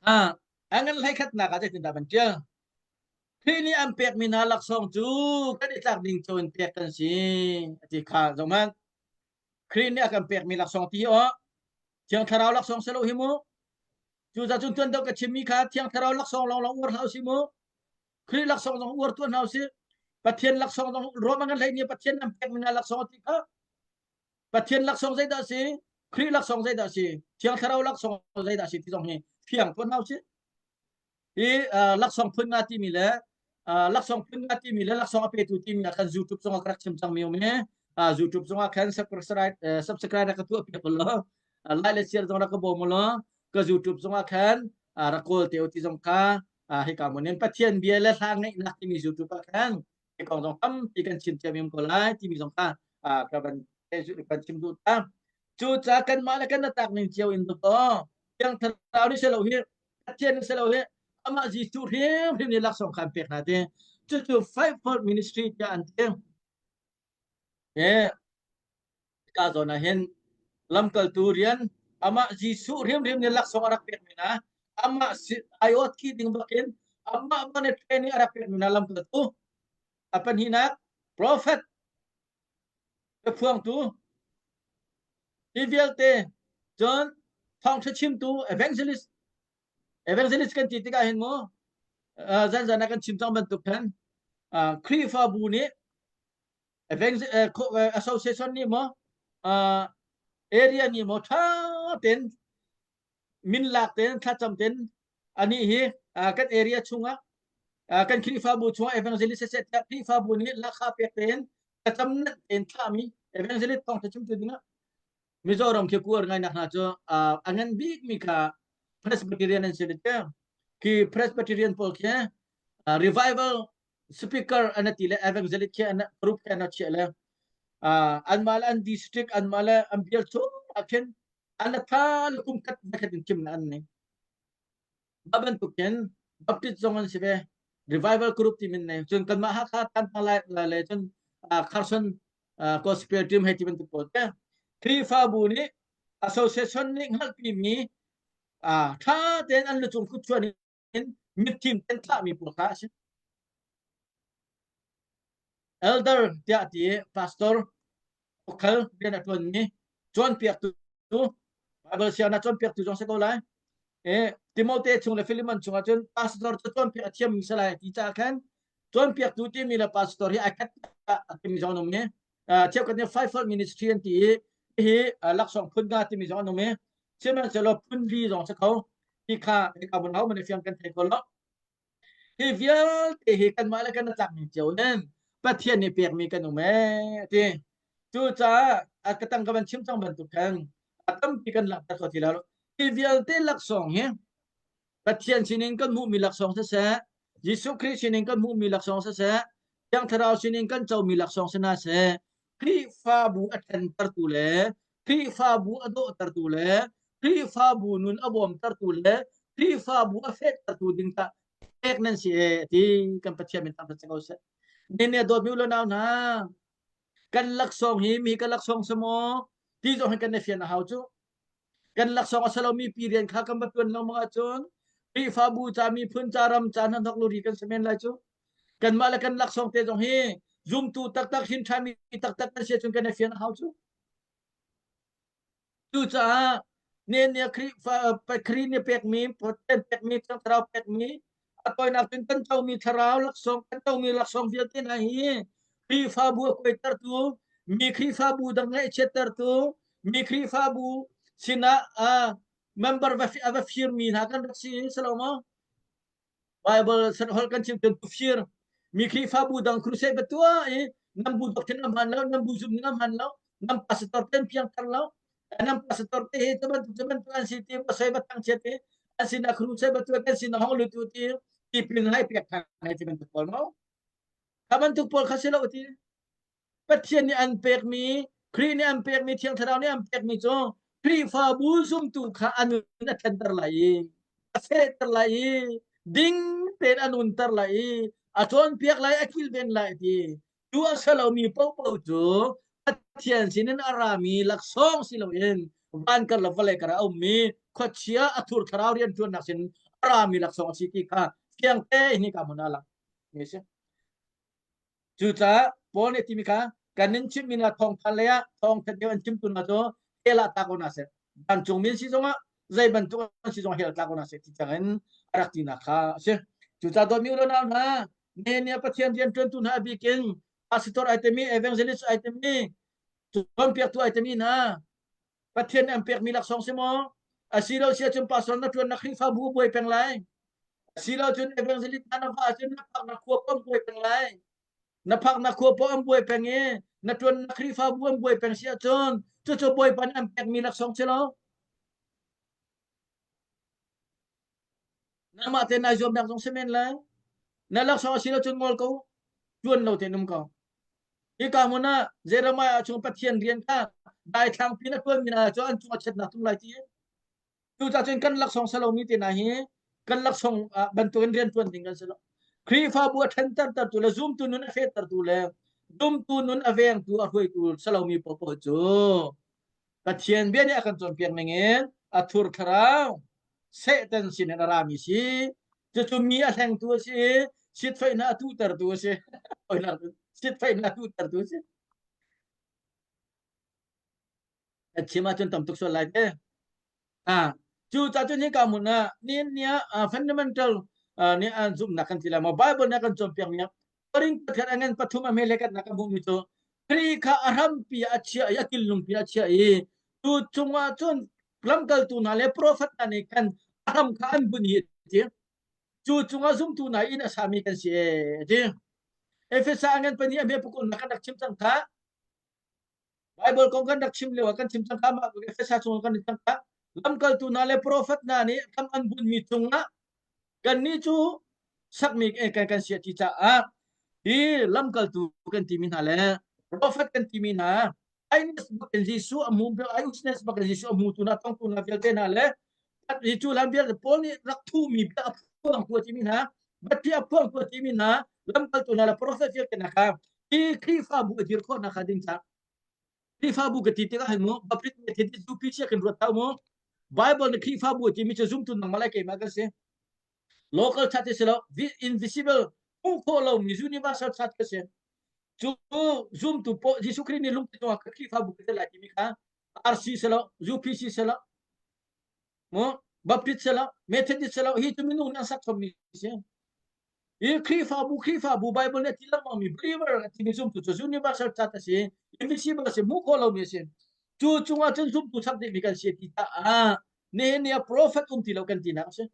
Ah, a ngan hleikhatnak ah zeitindah van ṭial? Khrih nih an pekmi hna laksawng cu kan i tlak ding cu in pek kan si a ti kha zohhmanh. Khrih nih a kan pekmi laksawng ti aw Thiang Thlarau laksawng si lo hi mu. Cucaah cun tuan deuh ka chimmi kha Thiang Thlarau laksawng lawnglawng uar hlah usih mu. Khrih laksawng zong uar tuah hna usih. Pathian laksawng zong Rom a ngan hlei nih Pathian an pekmi hna laksawng a ti kha. Pathian laksawng zeidah a si? Khrih laksawng zeidah a si? Thiang Thlarau laksawng zeidah a si ti zong hi fiang tuan hna usih. Hi laksawng phun nga timi le laksawng phun nga timi le laksawng a petu timi ah khan YouTube zong ah ka rak chim cangmi um i YouTube zong ah khan subscribe subscribe rak ka tuah piak law like le share zong rak ka bawm law ka YouTube zong ah khan rak kawl te ti zong kha hika mun in Pathian bia le hla ngaihnak timi YouTube ah khan hi kong zong tampi kan chim ciami um ko lai timi zong kha ka van kan chim duh ta cu ca kanmah le kan tak ning cio in to Thiang Thlarau nih selo hi Pathian nih selo hi amah Jesuh hrimhrim nih laksawng kha an pek hna ti cucu fivefold ministry tiah an ti e ka zawn ah hin lamkaltu rian amah Jesuh hrimhrim nih laksawng a rak pekmi hna amah aiawt khi ding bakin amah bang training a rak pekmi hna lamkaltu a pahnihnak prophet biaphuangtu hi vialte cun thawngṭha chimtu evangelist evangelist kan ti tikah hin mu zanzan ah kan chim cang bantuk khan Khrihfabu nih association nih maw area nih maw ṭha tein min lak tein thlacam tein anih hi kan area chungah kan Khrihfabu chungah evangelist siseh tiah Khrihfabu nih lakha pek tein thlacam tein thlahmi evangelist thawngṭha chimtu dingah Mizoram khi kuar ngai nak hna cu a ngan bikmi kha Presbyterian an si te khi Presbyterian pawl khi revival speaker an ti le evangelist khi an group khi an chiah le anmah le an district anmah le an bial chung ah khin an tha le kum khat khat in thim na an nei mah bantuk khin Baptist zong an si ve revival group ti min nei cun kanmah Hakha Thantlang lai le cun Carson gospel team hei ti bantuk pawl te Khrihfabu nih association nih hngalhpi mi tha tein an lucung kutchuan in mitthim ten thlahmi pawl kha a si. Elder tiah ti i pastor ukhal rian a ṭuanmi cawnpiaktu Bible sianginn cawnpiaktu zong si ko lai. E Timote chung le Philemon chungah cun pastor cu cawnpiak a thiammi si lai ti caah khan cawnpiaktu timi le pastor hi ai khat a timi zong an um i cheukhat nih fivefold ministry an ti i. Hi laksawng phun nga timi zong an um i sihmanhsehlaw phun li zong si kho. Hi kha hika vun ho man fiang kan thei ko lo. Hi vialte hi kanmah le kan tlak ning cio in Pathian nih pekmi kan um ee ti. Cucaah a ka tang ka van chim cang bantuk khan a tampi kan langhter kho ti lo. Hi vialte laksawng hi Pathian sinin kan hmuhmi laksawng siseh, Jesuh Khrih sinin kan hmuhmi laksawng siseh, Thiang Thlarau sinin kan comi laksawng si hna seh, Khrihfabu a ṭhentertu le Khrihfabu a dawhtertu le Khrihfabu nun a bawmtertu le Khrihfabu a fehtertu ding tah pek nan si ee ti kan Pathian min thangṭhat si ko seh. Nin nih a dawtmi u le nau hna, kan laksawng hi mi ka laksawng si maw ti zong hi kan i fian a hau cu. Kan laksawng a si lomi pi rian kha kan va ṭuan lengmang ahcun Khrihfabu ca, miphun ca, ram ca hnahnok luri kan si men lai cu. Kanmah le kan laksawng te zong hi zumtu taktak, hin ṭhami taktak kan si ahcun kan i fian a hau cu. Cucaah ne Khrihfa Khrih nih pekmi, Pathian pekmi, Thiang Thlarau pekmi, a tawinak cun kan comi thlarau laksawng, kan comi laksawng vialte hna hi Khrihfabu a kuaitertu, mi Khrihfabu dang ngaihchiattertu, mi Khrihfabu sinah uh, member va a va firmi hna kan rak si si lo maw? Bible san hol kan chim cun fir mi Khrihfabu dang crusade ba tuah i nan bu doctrine a hman lo, nan bu zumh ning a hman lo, nan pastor ten piangthar lo, nan pastor te hi cu bantuk cu bantuk an si ti ba soi ba thang chiat i an sinah crusade ba tuah kan sinah hong lut u ti tipil hai pek than hai ti bantuk pawl no. Kha bantuk pawl kha si lo ti. Pathian nih an pekmi, Khrih nih an pekmi, Thiang Thlarau nih an pekmi cu Khrihfabu zumtu kha a nun a ṭhanter lai i a fehter lai i ding tein a nunter lai i a cawnpiak lai, a kilven lai ti. Cu a si lomi paohpaoh cu Pathian sinin a rami laksawng si loin van kar le vawlei kar ah a ummi khuachia a thur thlarau rianṭuannak sin a rami laksawng a si ti kha fiang tein hika hmun ah a lang. Mi si. Cucaah Paul nih a timi kha kan in chimhmi hna thawngtha lei ah thawngtha deuh an chimtu hna cu hell ah tla ko hna seh. Vancungmi an si zongah zei bantuk an si zongah hell tla ko hna seh ti tiang in a rak tinak kha a si. Cucaah dawtmi u le nau hna, nihin ni ah Pathian rianṭuantu hna a bik in pastor ai timi, evangelist ai timi, cawnpiaktu ai timi hna Pathian nih an pekmi laksawng si maw? Asilo si ahcun pastor na ṭuannak Khrihfabu a buai peng lai. Asilo cun evangelist hna na va ahcun na phaknak khua paoh an buai peng lai. Na phaknak khua paoh an buai peng i na ṭuannak Khrihfabu an buai peng si ahcun cucu Bawipa nih an pekmi laksawng si lo. Nangmah te nai zuamnak zong si men lai. Na laksawng a si lo cun ngol ko. Ṭuan lo tein um ko. Hika hmun ah Jeremiah chung Pathian rian kha daithlang pin a ṭuanmi hna cu an cung a chiatnak tlung lai ti. Cucaah cun kan laksawng si lomi te hna hi kan laksawng bantukin rian ṭuan ding kan si lo. Khrihfabu a ṭhentertertu le zumtu nun a fehtertu le zumtu nun a vengtu a hruaitu si lomi paohpaoh cu Pathian bia nih a kan cawnpiak ning in a thur thlarau Satan sinin a rami si. Cucu mi a hlengtu a si i sitfaihnak a tuhtertu a si. Sitfaihnak a tuhtertu a si. A chim ahcun tam tuk sual lai te. Ah, cu ca cun hika hmun ah nihin ni ah fundamental nih an zumhnak kan ti lai maw Bible nih a kan cawnpiak mi Korin Pathian a ngan pathum a hme le kan nak a hmuhmi cu Khrih kha a hrampi ah a chiah i a killungpi ah a chiah i cu cungah cun lamkaltu hna le profet hna nih khan a hram kha an bunh i ti cu cungah zumtu hna inn a sami kan si ee ti Efesa a ngan pahnih a hme pakul na kan rak chim cang kha Bible kong kan rak chim lio ah kan chim cang kha mah Efesa chung kan cang kha lamkaltu hna le profet hna nih hram an bunhmi cungah kannih cu sakmi kan kan si ti caah hi lamkaltu kan timi hna le profet kan timi hna eyewitness bakin Jesuh a hmu eyewitness bakin Jesuh a hmutu hna tongtu hna vialte hna le hi cu hlan vialte Paul nih rak thuhmi bia a phuangtu a timi hna biathli a phuangtu a timi hna lamkaltu hna le profet vialte hna kha hi Khrihfabu a dir khawhnak kha ding caah Khrihfabu ka ti tikah hin mu Baptist Methodist UPC kan ruat hau mu Bible nih Khrihfabu a timi cu zumtu nangmah le keimah kan si local church si lo invisible hmuh khawh lomi universal church ka si cu zumtu po Jesuh Khrih nih lungthin cungah ka Khrihfabu ka lai timi kha RC si lo UPC si lo mu Baptist si lo Methodist si lo hi cu minung nih an sak chommi si hi Khrihfabu Khrihfabu Bible nih a ti lengmangmi believer a timi zumtu cu universal church a si invisible a si hmuh khawh lomi a si. Cu cungah cun zumtu chak dihmi kan si ti caah nihin ni ah prophet um ti lo kan tinak a si.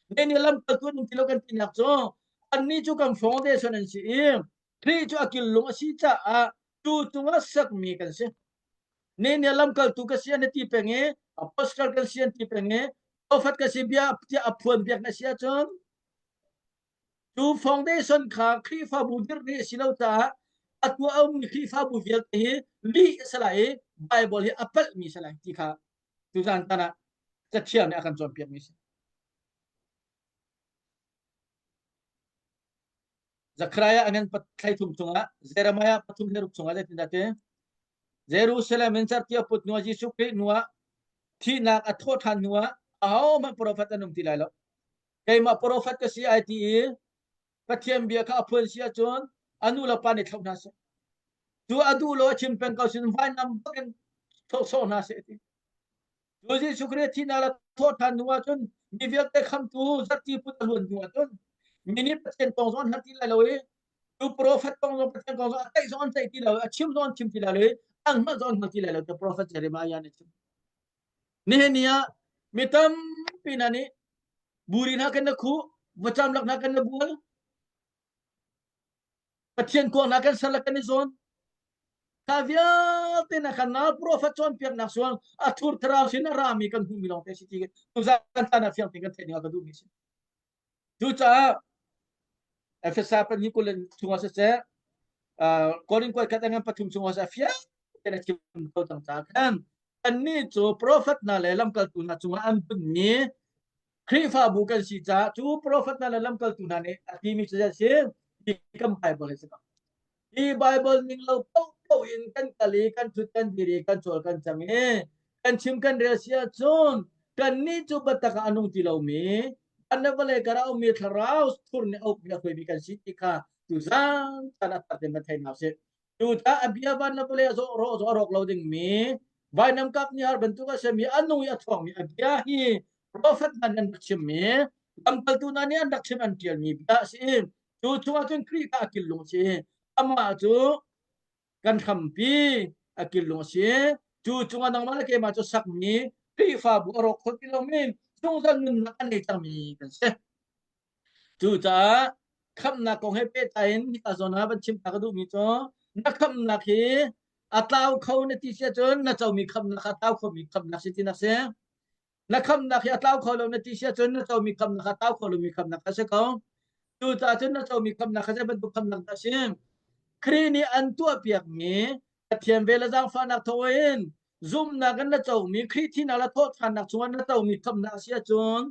Nihin ni lamkaltu an um ti lo kan tinak cu annih cu kan foundation an si i Khrih cu a killung a si caah cu cungah sakmi kan si. Nihin ni ah lamkaltu ka si an ti peng i apostle kan si an ti peng i prophet ka si bia tiah a phuan biak na si ahcun Cu foundation kha Khrihfabu dirh ni a si lo caah a tuah a ummi Khrihfabu vialte hi lih a si lai i Bible hi a palhmi a si lai ti kha tuzan tan ah Cathiang nih a kan cawnpiakmi a si. Zechariah a ngan thlaithum chungah Jeremiah pathum le ruk chungah zeitindah ti Jerusalem in cerhti a put hnuah Jesuh Khrih hnuah thihnak a thawh ṭhan hnuah ahohmanh profet an um ti lai lo. Keimah profet ka si ai ti i Pathian bia kha a phuan si ahcun a nu le pa nih thloh hna seh. Cu a duh lo a chim peng ko sin vainam bakin sawh hna seh ti. Cu Jesuh Khrih thihnak le thawh ṭhan hnu ahcun mi vialte khamtu zarhti put a luan hnu ahcun mi nih Pathian kong zong an hngal ti lai lo i cu profet kong zong Pathian kong zong a ceih zong an ceih ti lo i a chim zong an chim ti lai lo i an hngalh zong an hngal ti lai lo ti profet Jeremiah nih a chim. Nihin ni ah mi tampi hna nih buri hna kan na khuh, vacam lak hna kan na bual, Pathian kuang hna kan ser le kan i zawn. Kha vialte na khan na profet cawnpiaknak sual a thur thlarau sin a rami kan hmuhmi lawng te si ti tuzan caan ah fiang tein kan theih ding ah ka duhmi si. Cucaah Efesa pahnih 20 chungah siseh, Korin kuat khat ngan pathum chungah siseh fiang tein a chim ko cang caah khan kannih cu profet hna le lamkaltu hna cungah an bunhmi Khrihfabu kan si caah cu profet hna le lamkaltu hna nih a timi cu a si hi kan Bible hi si ko. Hi Bible ning lo paohpaoh in kan kal i kan thut kan dir i kan cawl kan cang i kan chim kan rel si ahcun kannih cu biatak ah a nung ti lomi an le vawlei kar ah ummi thlarau thur nih a ukmi a hruaimi kan si ti kha tuzan caan a tar in van thei hna usih. Cucaah a bia van le vawlei a zawh rawh zawh a rawk lo dingmi vainam kap ni har bantuk a simi a nung i a chuakmi a bia hi profet hna nih an rak chimmi lamkaltu hna nih an rak chim an ṭialmi bia a si i cu chungah cun Khrih kha a killung a si amah cu kan hrampi a killung a si cu cungah nangmah le keimah cu sakmi Khrihfabu a rawk kho ti lomi zungzal nunnak a nei cangmi kan si. Cucaah khamhnak kong he pehtlai in hika zawn ah van chim ta ka duhmi cu na khamhnak hi a tlau kho na ti si ahcun na comi khamhnak kha a tlau khomi khamhnak si tinak si. Na khamhnak hi a tlau kho lo na ti si ahcun na comi khamhnak kha a tlau kho lomi khamhnak a si ko. Cucaah cun na comi khamhnak kha zei bantuk khamhnak dah a si? Khrih nih an tuahpiakmi Pathian vel le zaangfahnak thawngin zumhnak in na comi Khrih thihnak le thawhṭhannak chungah na comi khamhnak a si ahcun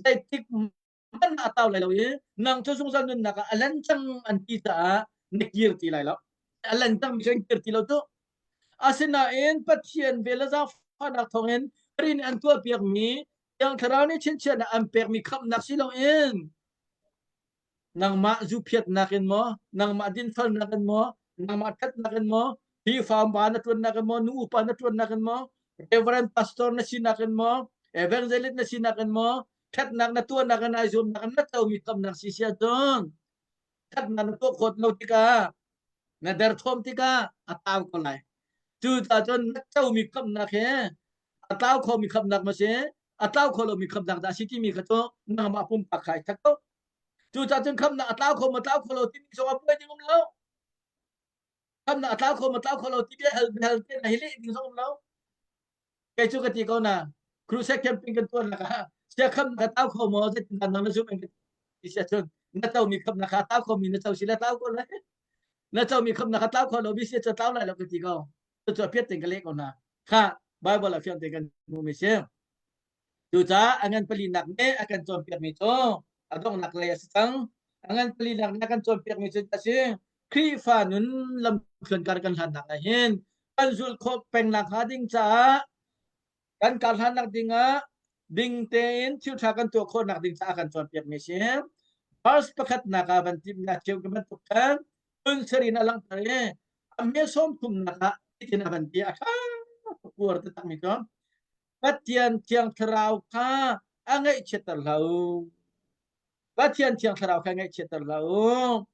zeitik hmanh ah a tau lai lo i nang cu zungzal nunnak ah a lan cang an ti caah na kir ti lai lo. A lan cangmi cu an kir ti lo tu. Asinain Pathian vel le zaangfahnak thawngin Khrih nih an tuahpiakmi Thiang Thlarau nih chinchiahnak an pekmi khamhnak si loin nangmah zuphiatnak in maw, nangmah dinfelnak in maw, nangmah ṭhatnak in maw, Khrihfa upa na ṭuannak in maw, nu upa na ṭuannak in maw, Reverend Pastor na sinak in maw, Evangelist na sinak in maw, ṭhatnak na tuahnak in ai zuamnak in na comi khamnak si si ahcun ṭhatnak na tuah khawh lo tikah na derthawm tikah a tau ko lai. Cucaah cun na comi khamnak hi a tlau khomi khamnak ma si, a tlau kho lomi khamnak dah si timi kha cu nangmah pumpak kha ai that ko. Cucaah cun khamnak a tlau kho ma tlau kho lo timi zong a buai ding um lo. Khamnak a tlau kho ma tlau kho lo ti bia hal hal te na hi leh ding zong um lo. Kei cu ka ti ko na crusade camping kan tuan nak ah sia khamnak a tlau kho maw zeitindah nang na zum an ti sia cun na comi khamnak kha tlau kho mi na co si le tlau ko lai. Na comi khamnak kha tlau kho lo mi sia cu tlau lai lo ka ti ko. Cucu a piat tein ka leh ko hna. Kha Bible ah fiang tein kan hmuhmi si. Cucaah a ngan palinak nih a kan cawnpiakmi cu a donghnak lei a si cang. A ngan palinak nih a kan cawnpiakmi cu a si. Khrihfa nun lamthluan kar kan hlannak ah hin kan zulh khawh pengnak hnga ding caah kan kar hlannak dingah ding tein thil ṭha kan tuah khawhnak ding caah kan cawnpiakmi si. Verse pakhatnak ah van timnak cheu bantuk khan phun sarih in a langhter i a me sawm thumnak ah hitin a van ti a ṭha kuar takmi cu Pathian Thiang Thlarau kha a ngaihchiatter hlah u. Pathian Thiang Thlarau kha ngaihchiatter hlah u.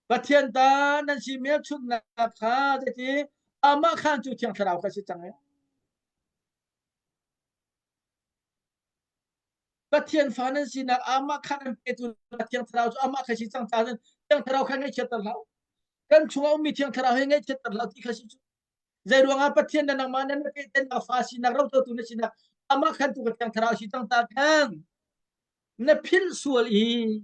Pathian ta nan si hmelchunhnak kha zeiti? Amah khan cu Thiang Thlarau kha si cang e. Pathian fa nan sinak amah khan an petu Thiang Thlarau cu amah kha si cang ca cun Thiang Thlarau kha ngaihchiatter hlah. Kan chungah ummi Thiang Thlarau hi ngaihchiatter hlah ti kha si cu. Zei ruangah Pathian na nangmah nan pehtennak fa sinak rocotu na sinak amah khan tu ka Thiang Thlarau si cang ta khan na philh sual i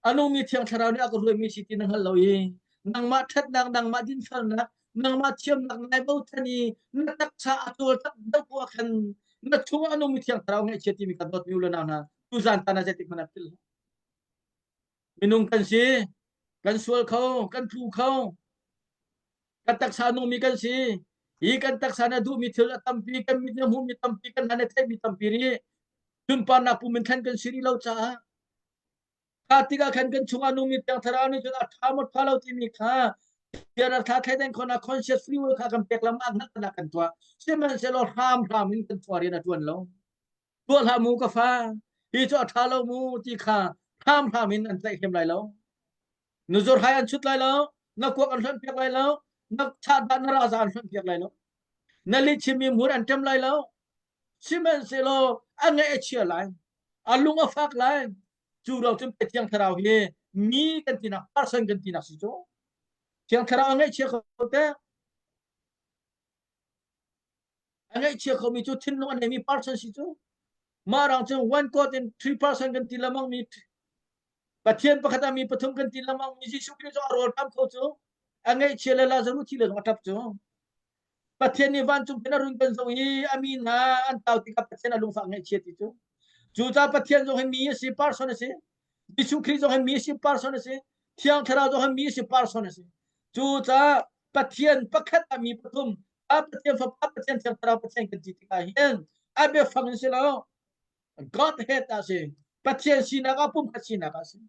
A nungmi Thiang Thlarau nih a ka hruaimi si ti na hngal lo i nangmah ṭhatnak, nangmah dinfelnak, nangmah thiamnak nai bochan i na taksa a cawlcangh deuh ko ah khan na chungah a nungmi Thiang Thlarau ngaihchia timi ka dawtmi u le nau hna tuzaan tan ah zeitik hmanh ah philh hlah. Minung kan si, kan sual kho, kan tlu kho, kan taksa nungmi kan si. Hi kan taksa na duhmi thil a tampi, kan mit na hmuhmi tampi, kan hna na theihmi tampi ri. Sunparnak pum in thlen kan si rih lo caah Kha tikah khan kan chungah nungmi Thiang Thlarau nih cun a ṭha maw ṭha lo timi kha thian thla thleidan khawhnak conscious free will kha kan pek lamah hngalhnak kan tuah. Sihmanhsehlaw hramhram in kan tuah rian a ṭuan lo. Tuah hlah mu ka fa, hi cu a ṭha lo mu ti kha hramhram in an tlaihhrem lai lo. Na zurhai an chut lai lo, na kuak an hlonh piak lai lo, na chahdah na raza an hlonh piak lai lo. Na lihchimmi hmur an ṭem lai lo. Sihmanhsehlaw a ngaih a chia lai, a lung a fak lai. Cu ruang cun Thiang Thlarau hi mi kan tinak person kan tinak si cu. Thiang Thlarau a ngaihchia kho te. A ngaihchia khomi cu thinlung a neimi person si cu. Mah rang cun one God in three person kan ti lamang mi Pathian pakhat ah mi pathum kan ti lamang mi Jesuh Khrist cu a rawl ṭam kho cu a ngaihchia le Lazarus thi le zong a ṭap cu. Pathian nih vancung khin a run kan zoh i a mi hna an tau tikah Pathian a lungfah ngaihchia ti cu. Cucaah Pathian zong hi mi a si, person a si. Jesuh Khrih zong hi mi a si, person a si. Thiang Thlarau zong hi mi a si, person a si. Cucaah Pathian pakhat ah mi pathum, Pa Pathian, Fapa Pathian, Thiang Thlarau Pathian kan ti tikah hin a biafang in si lo. Godhead ah si. Pathian sinak ah pumkhat sinak ah si.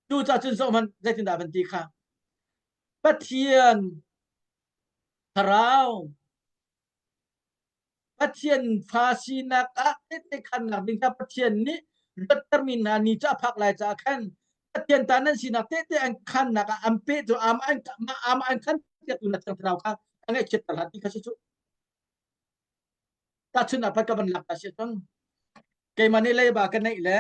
Cucaah cun zoh hmanh zeitindah van ti kha. Pathian thlarau Pathian fa sinak ah tehte khannak ding kha Pathian nih luattermi hna ni cu a phak lai caah khan Pathian ta nan sinak tehte an khannak ah an pe cu ama an ama an khan piaktu na thiang thlarau kha a ngaihchiatter hlah ti kha si cu tahchunhnak phat ka van lak ta si cun keimah nih leiba ka neih le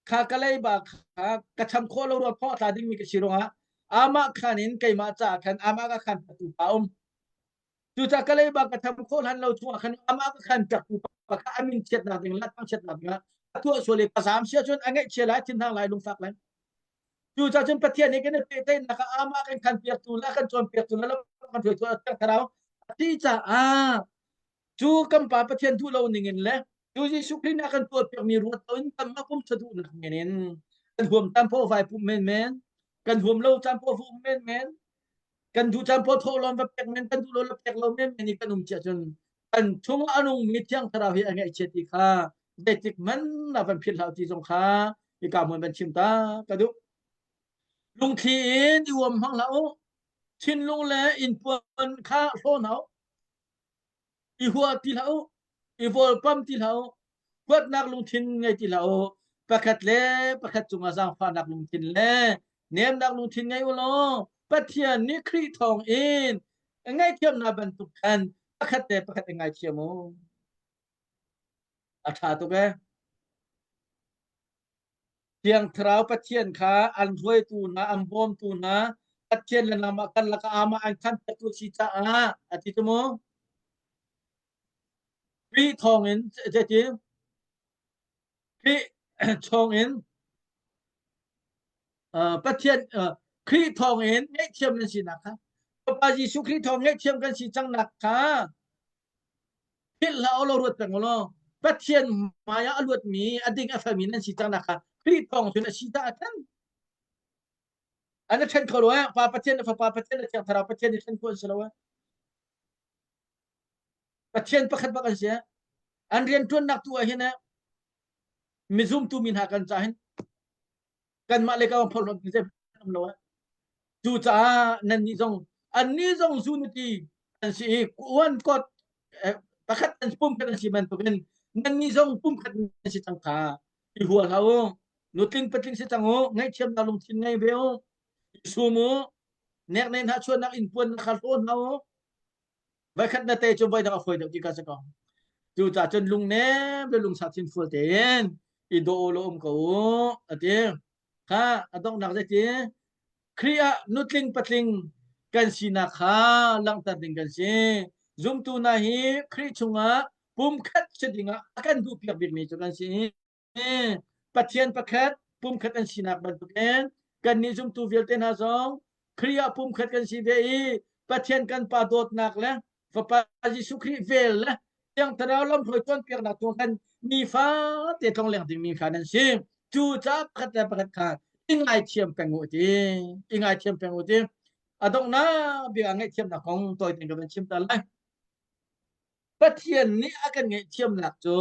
kha ka leiba kha ka cham khawh lo ruang thawh tla dingmi ka si ruangah amah khan in keimah caah khan amah ka khan tu pa um cucaah ka leiba ka cham khawh hlan lo chungah khan amah ka khan piaktu pa kha a min chiatnak ding le thang chiatnak ding ah a tuah sual i ka zaam sia cun a ngaihchia lai thinhang lai lungfak lai cucaah cun Pathian nih kan i pehtlaihnak ah amah kan khan piaktu le kan cawnpiaktu le kan hruaitu a thiang thlarau a ti caah Cu kan Pa Pathian duh lo ning in le cu Jesuh Khrih nih a kan tuahpiakmi ruat loin kanmah pum ṭha duhnak men in kan huam caan paoh vai pum menmen, kan huam lo caan paoh va um menmen, kan duh caan paoh thawhlawm va pek men, kan duh lo le pek lo menmen i kan um cia cun kan chungah a nungmi Thiang Thlarau hi a ngaihchiat ti kha zeitik hmanh ah van philh hlah ti zong kha hika hmun van chim ta ka duh. Lungthli in i uam hmang hlah u. Thinlung le innpuan kha hlaw hna u. I hua ti hlah u, i vawlpam ti hlah u, huatnak lungthin ngei ti hlah u. Pakhat le pakhat cungah zaangfahnak lungthin le nemnak lungthin ngei u law Pathian nih Khrih thawng in ngaihthiamnak bantuk khan pakhat le pakhat i ngaithiam u. A ṭha tuk ee. Thiang Thlarau Pathian kha an hruaitu hna, an bawmtu hna, Pathian le nangmah kan lakah amah an khanpiaktu si caah a ti cu mu. Khrih thawngin zeiti Khrih thawngin Pathian Khrih thawngin ngaihthiam nan sinak kha Fapa Jesuh Khrih thawng ngaihthiam kan si cangnak kha Philh hlah u law ruat peng u law Pathian hmai ah a luatmi a ding a felmi nan si cang nak kha Khrih thawng cun a si caah khan an i ṭhen kho lo eh Pa Pathian le Fapa Pathian le Thiang Thlarau Pathian i ṭhen khawh an si lo eh Pathian pakhat bak an si eh an rianṭuannak tu ah hin eh mizumtu mi hna kan ca hin kanmah le ka phorhlawt ti zei um lo eh cucaah nannih zong annih zong unity an si i one God pakhat an pumkhat an si bantukin nannih zong pumkhat nan si cang kha i hua hlah u nutling patling si cang u ngaihthiamnak lungthin ngei ve u i sum u. Nek ne hna chuannak in puan kha hlaw hna u. Voikhat na te cu voidang a fawi deuh ti ka si ko. Cu ca cun lungnem le lungsa thinfual tein i daw lo um ko u a ti. Kha a donghnak zeiti Khrih ah nutling patling kan sinak kha langhter ding kan si. Zumtu hna hi Khrih chungah pumkhat si dingah a kan duhpiak bikmi cu kan si. Pathian pakhat pumkhat an sinak bantukin kannih zumtu vialte hna zong Khrih ah pumkhat kan si ve i Pathian kan Pa dawtnak le Fapa Jesuh Khrih vel le Thiang Thlarau lamhruai cawnpiaknak tu khan nifate tlongleng dingmi kha nan si. Cu caah pakhat le pakhat kha i ngaithiam peng u ti. I ngaithiam peng u ti. A donghnak bik ah ngaihthiamnak kong tawi tein ka van chim ta lai. Pathian nih a kan ngaihthiamnak cu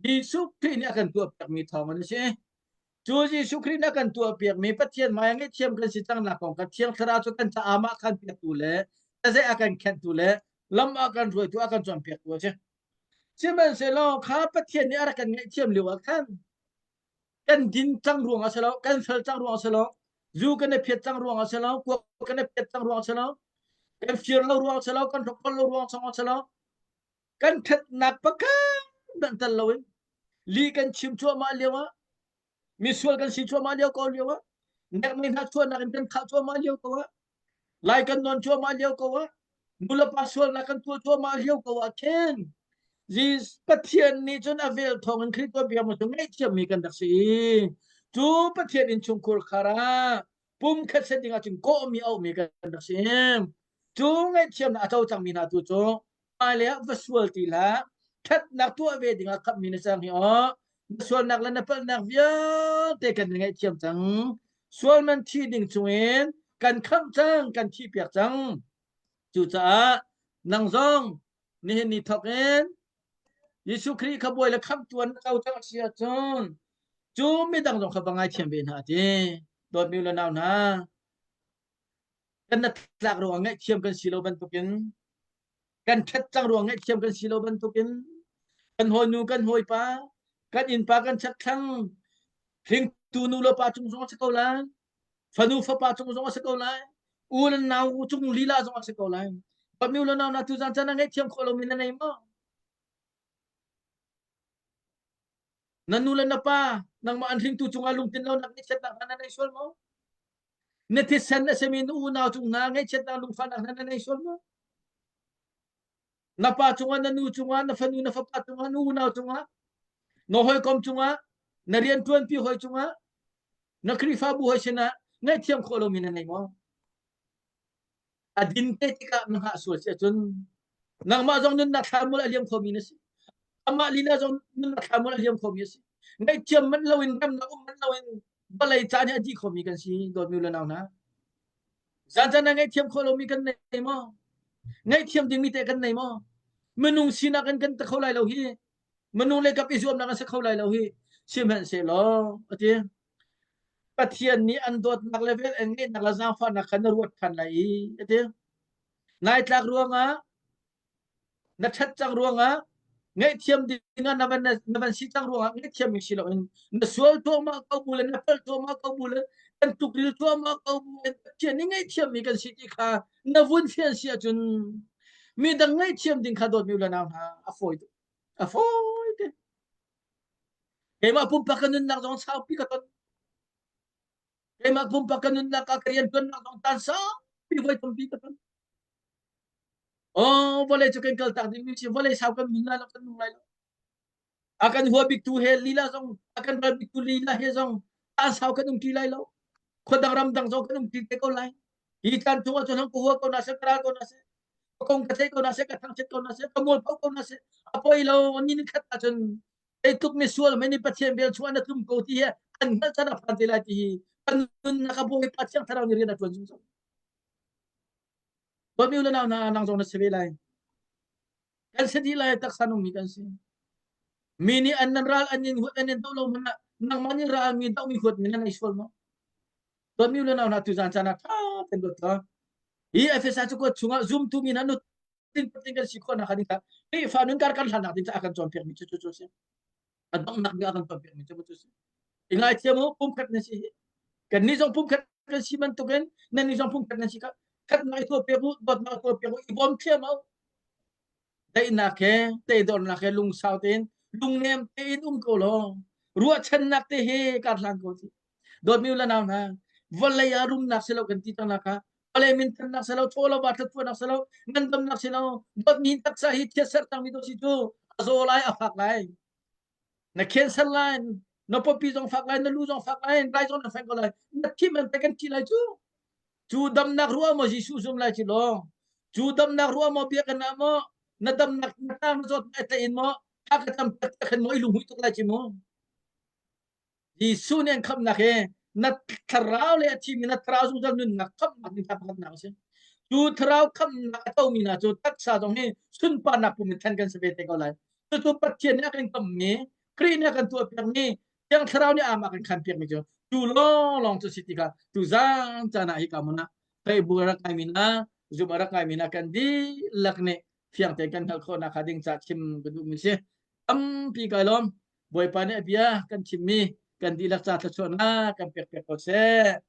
Jesuh Khrih nih a kan tuahpiakmi thawng in a si. Cu Jesuh Khrih nih a kan tuahpiakmi Pathian hmai ah ngaihthiam kan si cangnak kong kha Thiang Thlarau cu kan caah amah khan piaktu le taze a kan khenhtu le lam a kan hruaitu a kan cawnpiaktu a si. Sihmanhsehlaw kha Pathian nih a rak kan ngaihthiam lio ah khan kan din cang ruang ah si lo, kan fel cang ruang ah si lo, zu kan i phiat cang ruang ah si lo, kuak kan i phiat cang ruang ah si lo, kan fir lo ruang ah si lo, kan hrokhrol lo ruang ah si lo, kan ṭhatnak pakhat hmanh tel loin lih kan chim cuahmah lio ah misual kan si cuahmah lio ko lio ah nekmi hna chuahnak in kan khah cuahmah lio ko ah lai kan nawn cuahmah lio ko ah nulepa sualnak kan tuah cuahmah lio ko ah khin Jesus Pathian nih cun a vel thawng in Khrih tuanbia mu cu ngaihthiammi kan rak si i cu Pathian innchungkhur khar ah pumkhat set ding ah cun kawhmi auhmi kan rak si. Cu ngaihthiamnak a co cangmi hna tu cu hmailei ah va sual ti hlah. Ṭhatnak tuah ve ding ah khamhmi na cang hi aw. Na sualnak le na palhnak vialte kan in ngaihthiam cang. Sual man thi ding chungin kan khamh cang, kan thihpiak cang. Cucaah nang zong nihin ni thawk in Jesuh Khrih kha bawi le khamhtu an co cang si ahcun cu midang zong kha va ngaithiam ve hna ti. Dawtmi u le nau hna, kan na tlak ruangah ngaihthiam kan si lo bantukin kan ṭhat cang ruang ngaihthiam kan si lo bantukin kan hawinu kan hawipa kan innpa kan chakthlang hringtu nu le pa cung zong a si ko lai fanu fapa cung zong a si ko lai u le nau cung lila zong a si ko lai Pami u le nau na tu zan chan ngaihthiam khawh lomi na nei maw na nu le na pa nangmah an hringtu cungah lungtin lonak ngaihchiatnak hna na nei sual maw Na thisen a simi na unau cung hna ngaihchiatnak lungfahnak hna na nei sual maw? Na pa cungah, na nu cungah, na fanu, na fapa cungah, na unau cungah, na hawikom cungah, na rianṭuanpi hawi cungah, na Khrihfabu hawi sinah ngaihthiam khawh lomi na nei maw? A din te tikah na hngah sual si ahcun nangmah zong nunnak thlamul a liam khomi na si. Amah lila zong nunnak thlamul a liam khomi a si. Ngaihthiam manh loin remnak um manh loin vawlei caan hi a dih khomi kan si dawtmi le nau hna. Zan caan ah ngaihthiam khawh lomi kan nei maw? Ngaihthiam dingmi te kan nei maw? Minung sinak in kan ta kho lai lo hi. Minung le kap i zuamnak an si kho lai lo hi. Sihmanhsehlaw ati Pathian nih an dawtnak le vel an ngeihnak le zaangfahnak kha na ruat ṭhan lai i a ti. Nai tlak ruangah na ṭhat cang ruangah ngaihthiam dingah na van na van si cang ruangah ngaihthiam mi si loin na sual tuahmah ko bu le na palh tuahmah ko bu le kan tukril tuahmah ko bu le Pathian nih ngaihthiam mi kan si ti kha na vun fian si ahcun midang ngaihthiam ding kha dawtmi u le nau hna a fawi tuk a fawi te Keimah pumpak ka nunnak zong saupi ka ton. Keimah pumpak ka nunnak ah ka riantuannak zong tan saupi voi tampi ka ton. Oh, vawlei cu kan kal tak ding mi si vawlei sau kan nun lai lo kan nung lai lo. A kan hua bik tu he lila zong a kan ral bik tu lila he zong tan sau kan um ti lai lo. Khua dang ram dang zong kan um ti te ko lai. Hi tan chung ah cun hang ka hua ko na seh ka ral ko na seh ka kong ka thei ko na seh ka thangchiat ko na seh ka mualpho ko na seh a poi lo ni ni khat ah cun zeitluk misual mei nih Pathian vel chungah na tlum ko ti hi an hngalh caan a phan te lai ti hi kan nunnak a Bawipa Thiang Thlarau nih rian a ṭuan zungzal. Dawtmi u le nau hna nang zong na si ve lai. Kan si dih lai taksa nungmi kan si. Mi nih an nan ral an in huat an in doh lo hmanh ah nangmah nih ral mi dohmi huatmi na nei sual maw? Dawtmi u le nau hna tuzaan caan ah ṭha tein ruat tuah. Hi Efesa cakuat chungah zumtu mi hna nu tin patling kan si khawhnak ding kha Khrihfa nun kar kan hlannak ding ca a kan cawnpiakmi cu cu cu si. A donghnak bik a kan cawnpiakmi cu cu si. I ngaithiam u, pumkhat nan si hi. Kannih zong pumkhat kan si bantukin nannih zong pumkhat nan si kha. Thatnak i tuah piak u, dawtnak i tuah piak u, i bawm thiam u. Daihnak he, teidornak he lungsau tein, lungnem tein um ko law, ruahchannak te he kar hlan ko ti. Dawtmi u le nau hna, vawlei ah rumnak si lo kan ti cang nak ah, vawlei minthannak si lo, chaw lo ba thlatfuanak si lo, ngandamnak si lo, dawtmi taksa hi thiatser cangmi to si cu a zaw lai, a fak lai. Na cancer lai, na pawpi zong fak lai, na lu zong fak lai, rai zong na feng ko lai. Na thi man te kan thi lai cu. Cu damnak ruah maw Jesuh zum lai ci law, cu damnak ruah maw biakinn ah maw, na damnak na tang na zawt na in maw, tha ka tam tak khan maw i lunghui tuk lai ci mu. Jesuh nih an khamhnak hi na thlarau le a thimi na thlarau zungzal nunnak khamhnak ding pakhatnak a si. Cu thlarau khamhnak a tomi hna cu taksa zong hi sunparnak pum in then kan si ve te ko lai. Cucu Pathian nih a kan kammi, Khrih nih a kan tuahpiakmi, Thiang Thlarau nih amah kan khanpiakmi cu cu lawnglawng cu si tikah tu zan caan ah hika hmun ah Khrihbu a rak ngaimi hna, zumh a rak ngaimi hna kan dihlak nih fiang tein kan hngalh khawh nakhnga ding caah chim ka duhmi si. Tampi kai lawm. Bawipa nih a bia kan chimmi kan dihlak ca thluachuahnak kan pek piak ko seh.